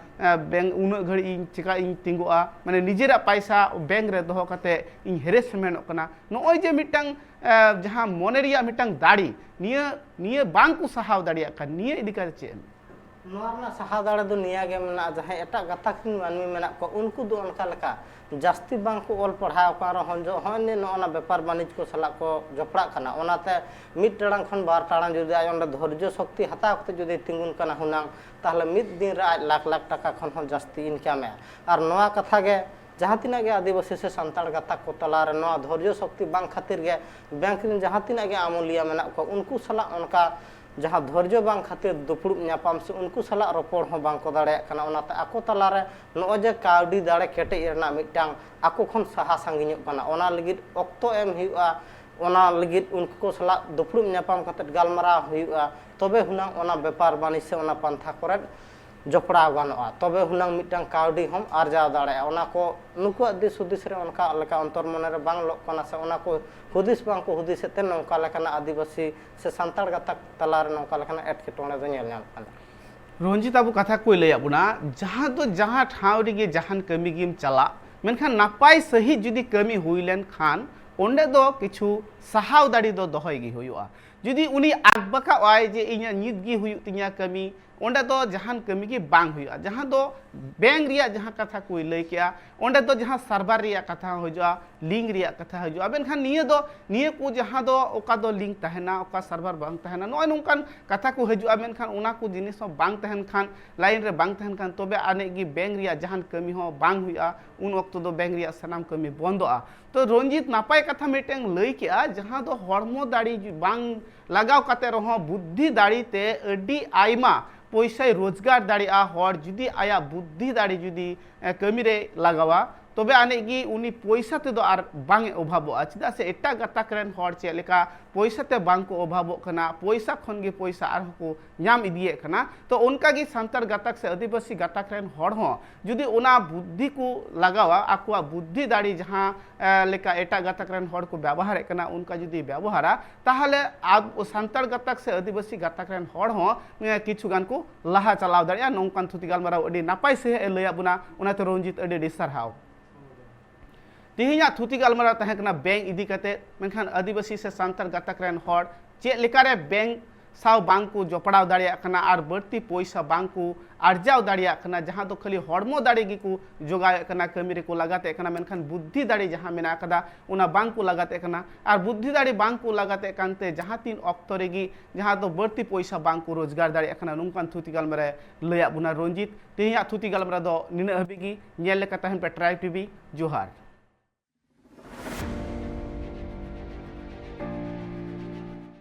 ᱵᱮᱝᱠ ᱩᱱᱟᱹᱜ ᱜᱷᱟᱹᱲᱤᱡ ᱤᱧ ᱪᱮᱠᱟ ᱤᱧ ᱛᱤᱸᱜᱩᱜᱼᱟ, ᱢᱟᱱᱮ ᱱᱤᱡᱮᱨᱟᱜ ᱯᱟᱭᱥᱟ ᱵᱮᱝᱠ ᱨᱮ ᱫᱚᱦᱚ ᱠᱟᱛᱮ ᱤᱧ ᱦᱮᱨᱮᱥ ᱢᱮᱱᱚᱜ ᱠᱟᱱᱟ᱾ ᱱᱚᱜᱼᱚᱭ ᱡᱮ ᱢᱤᱫᱴᱟᱝ ᱡᱟᱦᱟᱸ ᱢᱚᱱᱮ ᱨᱮᱭᱟᱜ ᱢᱤᱫᱴᱟᱝ ᱫᱟᱲᱮ, ᱱᱤᱭᱟᱹ ᱱᱤᱭᱟᱹ ᱵᱟᱝ ᱠᱚ ᱥᱟᱦᱟᱣ ᱫᱟᱲᱮᱭᱟᱜ ᱠᱟᱱ, ᱱᱤᱭᱟᱹ ᱤᱫᱤ ᱠᱟᱛᱮ ᱪᱮᱫ ᱮᱢ? ᱱᱚᱣᱟ ᱨᱮᱱᱟᱜ ᱥᱟᱦᱟ ᱫᱟᱲᱮ ᱫᱚ ᱱᱤᱭᱟᱹ ᱜᱮ ᱢᱮᱱᱟᱜᱼᱟ, ᱡᱟᱦᱟᱸᱭ ᱮᱴᱟᱜ ᱜᱟᱛᱟᱠ ᱨᱮᱱ ᱢᱟᱹᱱᱢᱤ ᱢᱮᱱᱟᱜ ᱠᱚᱣᱟ, ᱩᱱᱠᱩ ᱫᱚ ᱚᱱᱠᱟ ᱞᱮᱠᱟ ᱡᱟᱹᱥᱛᱤ ᱵᱟᱝ ᱠᱚ ᱚᱞ ᱯᱟᱲᱦᱟᱣ ᱟᱠᱟᱱ ᱨᱮᱦᱚᱸ, ᱡᱚ-, ᱦᱚᱸᱜᱼᱚᱭ ᱱᱚᱜᱼᱚ ᱱᱟ ᱵᱮᱯᱟᱨ ᱵᱟᱹᱱᱤᱡᱽ ᱠᱚ ᱥᱟᱞᱟᱜ ᱠᱚ ᱡᱚᱯᱲᱟᱜ ᱠᱟᱱᱟ᱾ ᱚᱱᱟᱛᱮ ᱢᱤᱫ ᱴᱟᱲᱟᱝ ᱠᱷᱚᱱ ᱵᱟᱨ ᱴᱟᱲᱟᱝ ᱡᱩᱫᱤ ᱟᱡ ᱚᱸᱰᱮ ᱫᱷᱳᱨᱡᱚ ᱥᱚᱠᱛᱤ ᱦᱟᱛᱟᱣ ᱠᱟᱛᱮ ᱡᱩᱫᱤ ᱛᱤᱸᱜᱩᱱ ᱠᱟᱱᱟ ᱦᱩᱱᱟᱝ, ᱛᱟᱦᱚᱞᱮ ᱢᱤᱫ ᱫᱤᱱ ᱨᱮ ᱟᱡ ᱞᱟᱠᱷ ᱞᱟᱠᱷ ᱴᱟᱠᱟ ᱠᱷᱚᱱ ᱦᱚᱸ ᱡᱟᱹᱥᱛᱤ ᱤᱱᱠᱟᱢᱮᱜᱼᱟ᱾ ᱟᱨ ᱱᱚᱣᱟ ᱠᱟᱛᱷᱟ ᱜᱮ ᱡᱟᱦᱟᱸ ᱛᱤᱱᱟᱹᱜ ᱜᱮ ᱟᱹᱫᱤᱵᱟᱹᱥᱤ ᱥᱮ ᱥᱟᱱᱛᱟᱲ ᱜᱟᱛᱟᱠ ᱠᱚ ᱛᱟᱞᱟᱨᱮ ᱱᱚᱣᱟ ᱫᱷᱳᱨᱡᱚ ᱥᱚᱠᱛᱤ ᱵᱟᱝ ᱠᱷᱟᱹᱛᱤᱨ ᱜᱮ ᱵᱮᱝᱠ ᱨᱮᱱ ᱡᱟᱦᱟᱸ ᱛᱤᱱᱟᱹᱜ ᱜᱮ ᱟᱹᱢᱟᱹᱞᱤᱭᱟᱹ ᱢᱮᱱᱟᱜ ᱠᱚᱣᱟ, ᱩᱱᱠᱩ ᱥᱟᱞᱟᱜ ᱚᱱᱠᱟ ᱡᱟᱦᱟᱸ ᱫᱷᱳᱨᱡᱚ ᱵᱟᱝ ᱠᱷᱟᱹᱛᱤᱨ ᱫᱩᱯᱲᱩᱵ ᱧᱟᱯᱟᱢ ᱥᱮ ᱩᱱᱠᱩ ᱥᱟᱞᱟᱜ ᱨᱚᱯᱚᱲ ᱦᱚᱸ ᱵᱟᱝ ᱠᱚ ᱫᱟᱲᱮᱭᱟᱜ ᱠᱟᱱᱟ᱾ ᱚᱱᱟᱛᱮ ᱟᱠᱚ ᱛᱟᱞᱟᱨᱮ ᱱᱚᱜᱼᱚᱭ ᱡᱮ ᱠᱟᱹᱣᱰᱤ ᱫᱟᱲᱮ ᱠᱮᱴᱮᱡ ᱨᱮᱱᱟᱜ ᱢᱤᱫᱴᱟᱝ ᱟᱠᱚ ᱠᱷᱚᱱ ᱥᱟᱦᱟ ᱥᱟᱺᱜᱤᱧᱚᱜ ᱠᱟᱱᱟ, ᱚᱱᱟ ᱞᱟᱹᱜᱤᱫ ᱚᱠᱛᱚ ᱮᱢ ᱦᱩᱭᱩᱜᱼᱟ᱾ ᱚᱱᱟ ᱞᱟᱹᱜᱤᱫ ᱩᱱᱠᱩ ᱠᱚ ᱥᱟᱞᱟᱜ ᱫᱩᱯᱲᱩᱵ ᱧᱟᱯᱟᱢ ᱠᱟᱛᱮ ᱜᱟᱞᱢᱟᱨᱟᱣ ᱦᱩᱭᱩᱜᱼᱟ, ᱛᱚᱵᱮ ᱦᱩᱱᱟᱝ ᱚᱱᱟ ᱵᱮᱯᱟᱨ ᱵᱟᱹᱱᱤᱡᱽ ᱥᱮ ᱚᱱᱟ ᱯᱟᱱᱛᱷᱟ ᱠᱚᱨᱮ ᱡᱚᱯᱲᱟᱣ ᱜᱟᱱᱚᱜᱼᱟ, ᱛᱚᱵᱮ ᱦᱩᱱᱟᱹᱝ ᱢᱤᱫᱴᱟᱝ ᱠᱟᱹᱣᱰᱤ ᱦᱚᱸᱢ ᱟᱨᱡᱟᱣ ᱫᱟᱲᱮᱭᱟᱜᱼᱟ᱾ ᱚᱱᱟ ᱠᱚ ᱱᱩᱠᱩᱣᱟᱜ ᱫᱤᱥ ᱦᱩᱫᱤᱥ ᱨᱮ ᱚᱱᱠᱟ ᱞᱮᱠᱟ ᱚᱱᱛᱚᱨ ᱢᱚᱱᱮ ᱨᱮ ᱵᱟᱝ ᱞᱚᱜ ᱠᱟᱱᱟ, ᱥᱮ ᱚᱱᱟ ᱠᱚ ᱦᱩᱫᱤᱥ ᱵᱟᱝ ᱠᱚ ᱦᱩᱫᱤᱥᱮᱫ ᱛᱮ ᱱᱚᱝᱠᱟ ᱞᱮᱠᱟᱱᱟᱜ ᱟᱹᱫᱤᱵᱟᱹᱥᱤ ᱥᱮ ᱥᱟᱱᱛᱟᱲ ᱜᱟᱛᱟᱠ ᱛᱟᱞᱟᱨᱮ ᱱᱚᱝᱠᱟ ᱞᱮᱠᱟᱱᱟᱜ ᱮᱴᱠᱮᱴᱚᱬᱮ ᱫᱚ ᱧᱮᱞ ᱧᱟᱢᱚᱜ ᱠᱟᱱᱟ᱾ ᱨᱚᱧᱡᱤᱛ, ᱟᱵᱚ ᱠᱟᱛᱷᱟ ᱠᱚᱭ ᱞᱟᱹᱭᱟᱫ ᱵᱚᱱᱟ, ᱡᱟᱦᱟᱸ ᱫᱚ ᱡᱟᱦᱟᱸ ᱴᱷᱟᱶ ᱨᱮᱜᱮ ᱡᱟᱦᱟᱱ ᱠᱟᱹᱢᱤ ᱜᱮᱢ ᱪᱟᱞᱟᱜ, ᱢᱮᱱᱠᱷᱟᱱ ᱱᱟᱯᱟᱭ ᱥᱟᱺᱦᱤᱡ ᱡᱩᱫᱤ ᱠᱟᱹᱢᱤ ᱦᱩᱭ ᱞᱮᱱᱠᱷᱟᱱ ᱚᱸᱰᱮ ᱫᱚ ᱠᱤᱪᱷᱩ ᱥᱟᱦᱟᱣ ᱫᱟᱲᱮ ᱫᱚ ᱫᱚᱦᱚᱭ ᱜᱮ ᱦᱩᱭᱩᱜᱼᱟ᱾ ᱡᱩᱫᱤ ᱩᱱᱤ ᱟᱠᱵᱟᱠᱟᱣᱟᱭ ᱡᱮ ᱤᱧᱟᱹᱜ ᱱᱤᱛ ᱜᱮ ᱦᱩᱭᱩᱜ ᱛᱤᱧᱟ ᱠᱟᱹᱢᱤ, ᱚᱸᱰᱮ ᱫᱚ ᱡᱟᱦᱟᱱ ᱠᱟᱹᱢᱤ ᱜᱮ ᱵᱟᱝ ᱦᱩᱭᱩᱜᱼᱟ᱾ ᱡᱟᱦᱟᱸ ᱫᱚ ᱵᱮᱝᱠ ᱨᱮᱭᱟᱜ ᱡᱟᱦᱟᱸ ᱠᱟᱛᱷᱟ ᱠᱚᱭ ᱞᱟᱹᱭ ᱠᱮᱜᱼᱟ, ᱚᱸᱰᱮ ᱫᱚ ᱡᱟᱦᱟᱸ ᱥᱟᱨᱵᱷᱟᱨ ᱨᱮᱭᱟᱜ ᱠᱟᱛᱷᱟ ᱦᱚᱸ ᱦᱤᱡᱩᱜᱼᱟ, ᱞᱤᱝᱠ ᱨᱮᱭᱟᱜ ᱠᱟᱛᱷᱟ ᱦᱤᱡᱩᱜᱼᱟ᱾ ᱢᱮᱱᱠᱷᱟᱱ ᱱᱤᱭᱟᱹ ᱫᱚ, ᱱᱤᱭᱟᱹ ᱠᱚ ᱡᱟᱦᱟᱸ ᱫᱚ ᱚᱠᱟ ᱫᱚ ᱞᱤᱝᱠ ᱛᱟᱦᱮᱱᱟ, ᱚᱠᱟ ᱥᱟᱨᱵᱷᱟᱨ ᱵᱟᱝ ᱛᱟᱦᱮᱱᱟ, ᱱᱚᱜᱼᱚᱭ ᱱᱚᱝᱠᱟᱱ ᱠᱟᱛᱷᱟ ᱠᱚ ᱦᱤᱡᱩᱜᱼᱟ᱾ ᱢᱮᱱᱠᱷᱟᱱ ᱚᱱᱟ ᱠᱚ ᱡᱤᱱᱤᱥ ᱦᱚᱸ ᱵᱟᱝ ᱛᱟᱦᱮᱱ ᱠᱷᱟᱱ, ᱞᱟᱭᱤᱱ ᱨᱮ ᱵᱟᱝ ᱛᱟᱦᱮᱱ ᱠᱷᱟᱱ, ᱛᱚᱵᱮ ᱟᱹᱱᱤᱡ ᱜᱮ ᱵᱮᱝᱠ ᱨᱮᱭᱟᱜ ᱡᱟᱦᱟᱱ ᱠᱟᱹᱢᱤ ᱦᱚᱸ ᱵᱟᱝ ᱦᱩᱭᱩᱜᱼᱟ᱾ ᱩᱱ ᱚᱠᱛᱚ ᱫᱚ ᱵᱮᱝᱠ ᱨᱮᱭᱟᱜ ᱥᱟᱱᱟᱢ ᱠᱟᱹᱢᱤ ᱵᱚᱱᱫᱚᱜᱼᱟ᱾ ᱛᱚ ᱨᱚᱧᱡᱤᱛ ᱱᱟᱯᱟᱭ ᱠᱟᱛᱷᱟ ᱢᱤᱫᱴᱮᱱ ᱞᱟᱹᱭ ᱠᱮᱜᱼᱟ, ᱡᱟᱦᱟᱸ ᱫᱚ ᱦᱚᱲᱢᱚ ᱫᱟᱲᱮ ᱵᱟᱝ ᱞᱟᱜᱟᱣ ᱠᱟᱛᱮ ᱨᱮᱦᱚᱸ ᱵᱩᱫᱽᱫᱷᱤ ᱫᱟᱲᱮ ᱛᱮ ᱟᱹᱰᱤ ᱟᱭᱢᱟ ᱯᱚᱭᱥᱟᱭ ᱨᱳᱡᱽᱜᱟᱨ ᱫᱟᱲᱮᱭᱟᱜᱼᱟ ᱦᱚᱲ, ᱡᱩᱫᱤ ᱟᱭᱟᱜ ᱵᱩᱫᱽᱫᱷᱤ ᱫᱟᱲᱮ ᱡᱩᱫᱤ, ᱮ, ᱠᱟᱹᱢᱤ ᱨᱮ ᱞᱟᱜᱟᱣᱟ᱾ ᱛᱚᱵᱮ ᱟᱹᱱᱤᱡ ᱜᱮ ᱩᱱᱤ ᱯᱚᱭᱥᱟ ᱛᱮᱫᱚ ᱟᱨ ᱵᱟᱝ ᱮ ᱚᱵᱷᱟᱵᱚᱜᱼᱟ᱾ ᱪᱮᱫᱟᱜ ᱥᱮ ᱮᱴᱟᱜ ᱜᱟᱛᱟᱠ ᱨᱮᱱ ᱦᱚᱲ ᱪᱮᱫ ᱞᱮᱠᱟ ᱯᱚᱭᱥᱟ ᱛᱮ ᱵᱟᱝ ᱠᱚ ᱚᱵᱷᱟᱵᱚᱜ ᱠᱟᱱᱟ, ᱯᱚᱭᱥᱟ ᱠᱷᱚᱱ ᱜᱮ ᱯᱚᱭᱥᱟ ᱟᱨᱦᱚᱸ ᱠᱚ ᱧᱟᱢ ᱤᱫᱤᱭᱮᱫ ᱠᱟᱱᱟ, ᱛᱚ ᱚᱱᱠᱟ ᱜᱮ ᱥᱟᱱᱛᱟᱲ ᱜᱟᱛᱟᱠ ᱥᱮ ᱟᱹᱫᱤᱵᱟᱹᱥᱤ ᱜᱟᱛᱟᱠ ᱨᱮᱱ ᱦᱚᱲ ᱦᱚᱸ ᱡᱩᱫᱤ ᱚᱱᱟ ᱵᱩᱫᱽᱫᱷᱤ ᱠᱚ ᱞᱟᱜᱟᱣᱟ, ᱟᱠᱚᱣᱟᱜ ᱵᱩᱫᱽᱫᱷᱤ ᱫᱟᱲᱮ ᱡᱟᱦᱟᱸ, ᱮ, ᱞᱮᱠᱟ ᱮᱴᱟᱜ ᱜᱟᱛᱟᱠ ᱨᱮᱱ ᱦᱚᱲ ᱠᱚ ᱵᱮᱵᱚᱦᱟᱨᱮᱫ ᱠᱟᱱᱟ, ᱚᱱᱠᱟ ᱡᱩᱫᱤ ᱵᱮᱵᱚᱦᱟᱨᱟ, ᱛᱟᱦᱚᱞᱮ ᱟᱵᱚ ᱥᱟᱱᱛᱟᱲ ᱜᱟᱛᱟᱠ ᱥᱮ ᱟᱹᱫᱤᱵᱟᱹᱥᱤ ᱜᱟᱛᱟᱠ ᱨᱮᱱ ᱦᱚᱲ ᱦᱚᱸ, ᱮ, ᱠᱤᱪᱷᱩ ᱜᱟᱱ ᱠᱚ ᱞᱟᱦᱟ ᱪᱟᱞᱟᱣ ᱫᱟᱲᱮᱭᱟᱜᱼᱟ᱾ ᱱᱚᱝᱠᱟᱱ ᱛᱷᱩᱛᱤ ᱜᱟᱞᱢᱟᱨᱟᱣ ᱟᱹᱰᱤ ᱱᱟᱯᱟᱭ ᱥᱟᱺᱦᱤᱡ ᱮ ᱞᱟᱹᱭᱟᱫ ᱵᱚᱱᱟ, ᱚᱱᱟᱛᱮ ᱨᱚᱧᱡᱤᱛ ᱟᱹᱰᱤ ᱟᱹᱰᱤ ᱥᱟᱨᱦᱟᱣ᱾ ᱛᱮᱦᱮᱧᱟᱜ ᱛᱷᱩᱛᱤ ᱜᱟᱞᱢᱟᱨᱟᱣ ᱛᱟᱦᱮᱸ ᱠᱟᱱᱟ ᱵᱮᱝᱠ ᱤᱫᱤ ᱠᱟᱛᱮ, ᱢᱮᱱᱠᱷᱟᱱ ᱟᱹᱫᱤᱵᱟᱹᱥᱤ ᱥᱮ ᱥᱟᱱᱛᱟᱲ ᱜᱟᱛᱟᱠ ᱨᱮᱱ ᱦᱚᱲ ᱪᱮᱫ ᱞᱮᱠᱟᱨᱮ ᱵᱮᱝᱠ ᱥᱟᱶ ᱵᱟᱝ ᱠᱚ ᱡᱚᱯᱲᱟᱣ ᱫᱟᱲᱮᱭᱟᱜ ᱠᱟᱱᱟ ᱟᱨ ᱵᱟᱹᱲᱛᱤ ᱯᱚᱭᱥᱟ ᱵᱟᱝ ᱠᱚ ᱟᱨᱡᱟᱣ ᱫᱟᱲᱮᱭᱟᱜ ᱠᱟᱱᱟ, ᱡᱟᱦᱟᱸ ᱫᱚ ᱠᱷᱟᱹᱞᱤ ᱦᱚᱲᱢᱚ ᱫᱟᱲᱮ ᱜᱮᱠᱚ ᱡᱚᱜᱟᱣᱮᱫ ᱠᱟᱱᱟ, ᱠᱟᱹᱢᱤ ᱨᱮᱠᱚ ᱞᱟᱜᱟᱛᱮᱫ ᱠᱟᱱᱟ, ᱢᱮᱱᱠᱷᱟᱱ ᱵᱩᱫᱽᱫᱷᱤ ᱫᱟᱲᱮ ᱡᱟᱦᱟᱸ ᱢᱮᱱᱟᱜ ᱟᱠᱟᱫᱟ, ᱚᱱᱟ ᱵᱟᱝ ᱠᱚ ᱞᱟᱜᱟᱛᱮᱫ ᱠᱟᱱᱟ᱾ ᱟᱨ ᱵᱩᱫᱽᱫᱷᱤ ᱫᱟᱲᱮ ᱵᱟᱝ ᱠᱚ ᱞᱟᱜᱟᱛᱮᱫ ᱠᱟᱱᱛᱮ ᱡᱟᱦᱟᱸ ᱛᱤᱱ ᱚᱠᱛᱚ ᱨᱮᱜᱮ ᱡᱟᱦᱟᱸ ᱫᱚ ᱵᱟᱹᱲᱛᱤ ᱯᱚᱭᱥᱟ ᱵᱟᱝ ᱠᱚ ᱨᱳᱡᱽᱜᱟᱨ ᱫᱟᱲᱮᱭᱟᱜ ᱠᱟᱱᱟ, ᱱᱚᱝᱠᱟᱱ ᱛᱷᱩᱛᱤ ᱜᱟᱞᱢᱟᱨᱟᱣ ᱞᱟᱹᱭᱟᱫ ᱵᱚᱱᱟ ᱨᱚᱧᱡᱤᱛ᱾ ᱛᱮᱦᱮᱧᱟᱜ ᱛᱷᱩᱛᱤ ᱜᱟᱞᱢᱟᱨᱟᱣ ᱫᱚ ᱱᱤᱱᱟᱹᱜ ᱦᱟᱹᱵᱤᱡ ᱜᱮ᱾ ᱧᱮᱞ ᱞᱮᱠᱟ ᱛᱟᱦᱮᱱ ᱯᱮ ᱴᱨᱟᱭᱤᱵᱽ ᱴᱤᱵᱷᱤ᱾ ᱡᱚᱦᱟᱨ᱾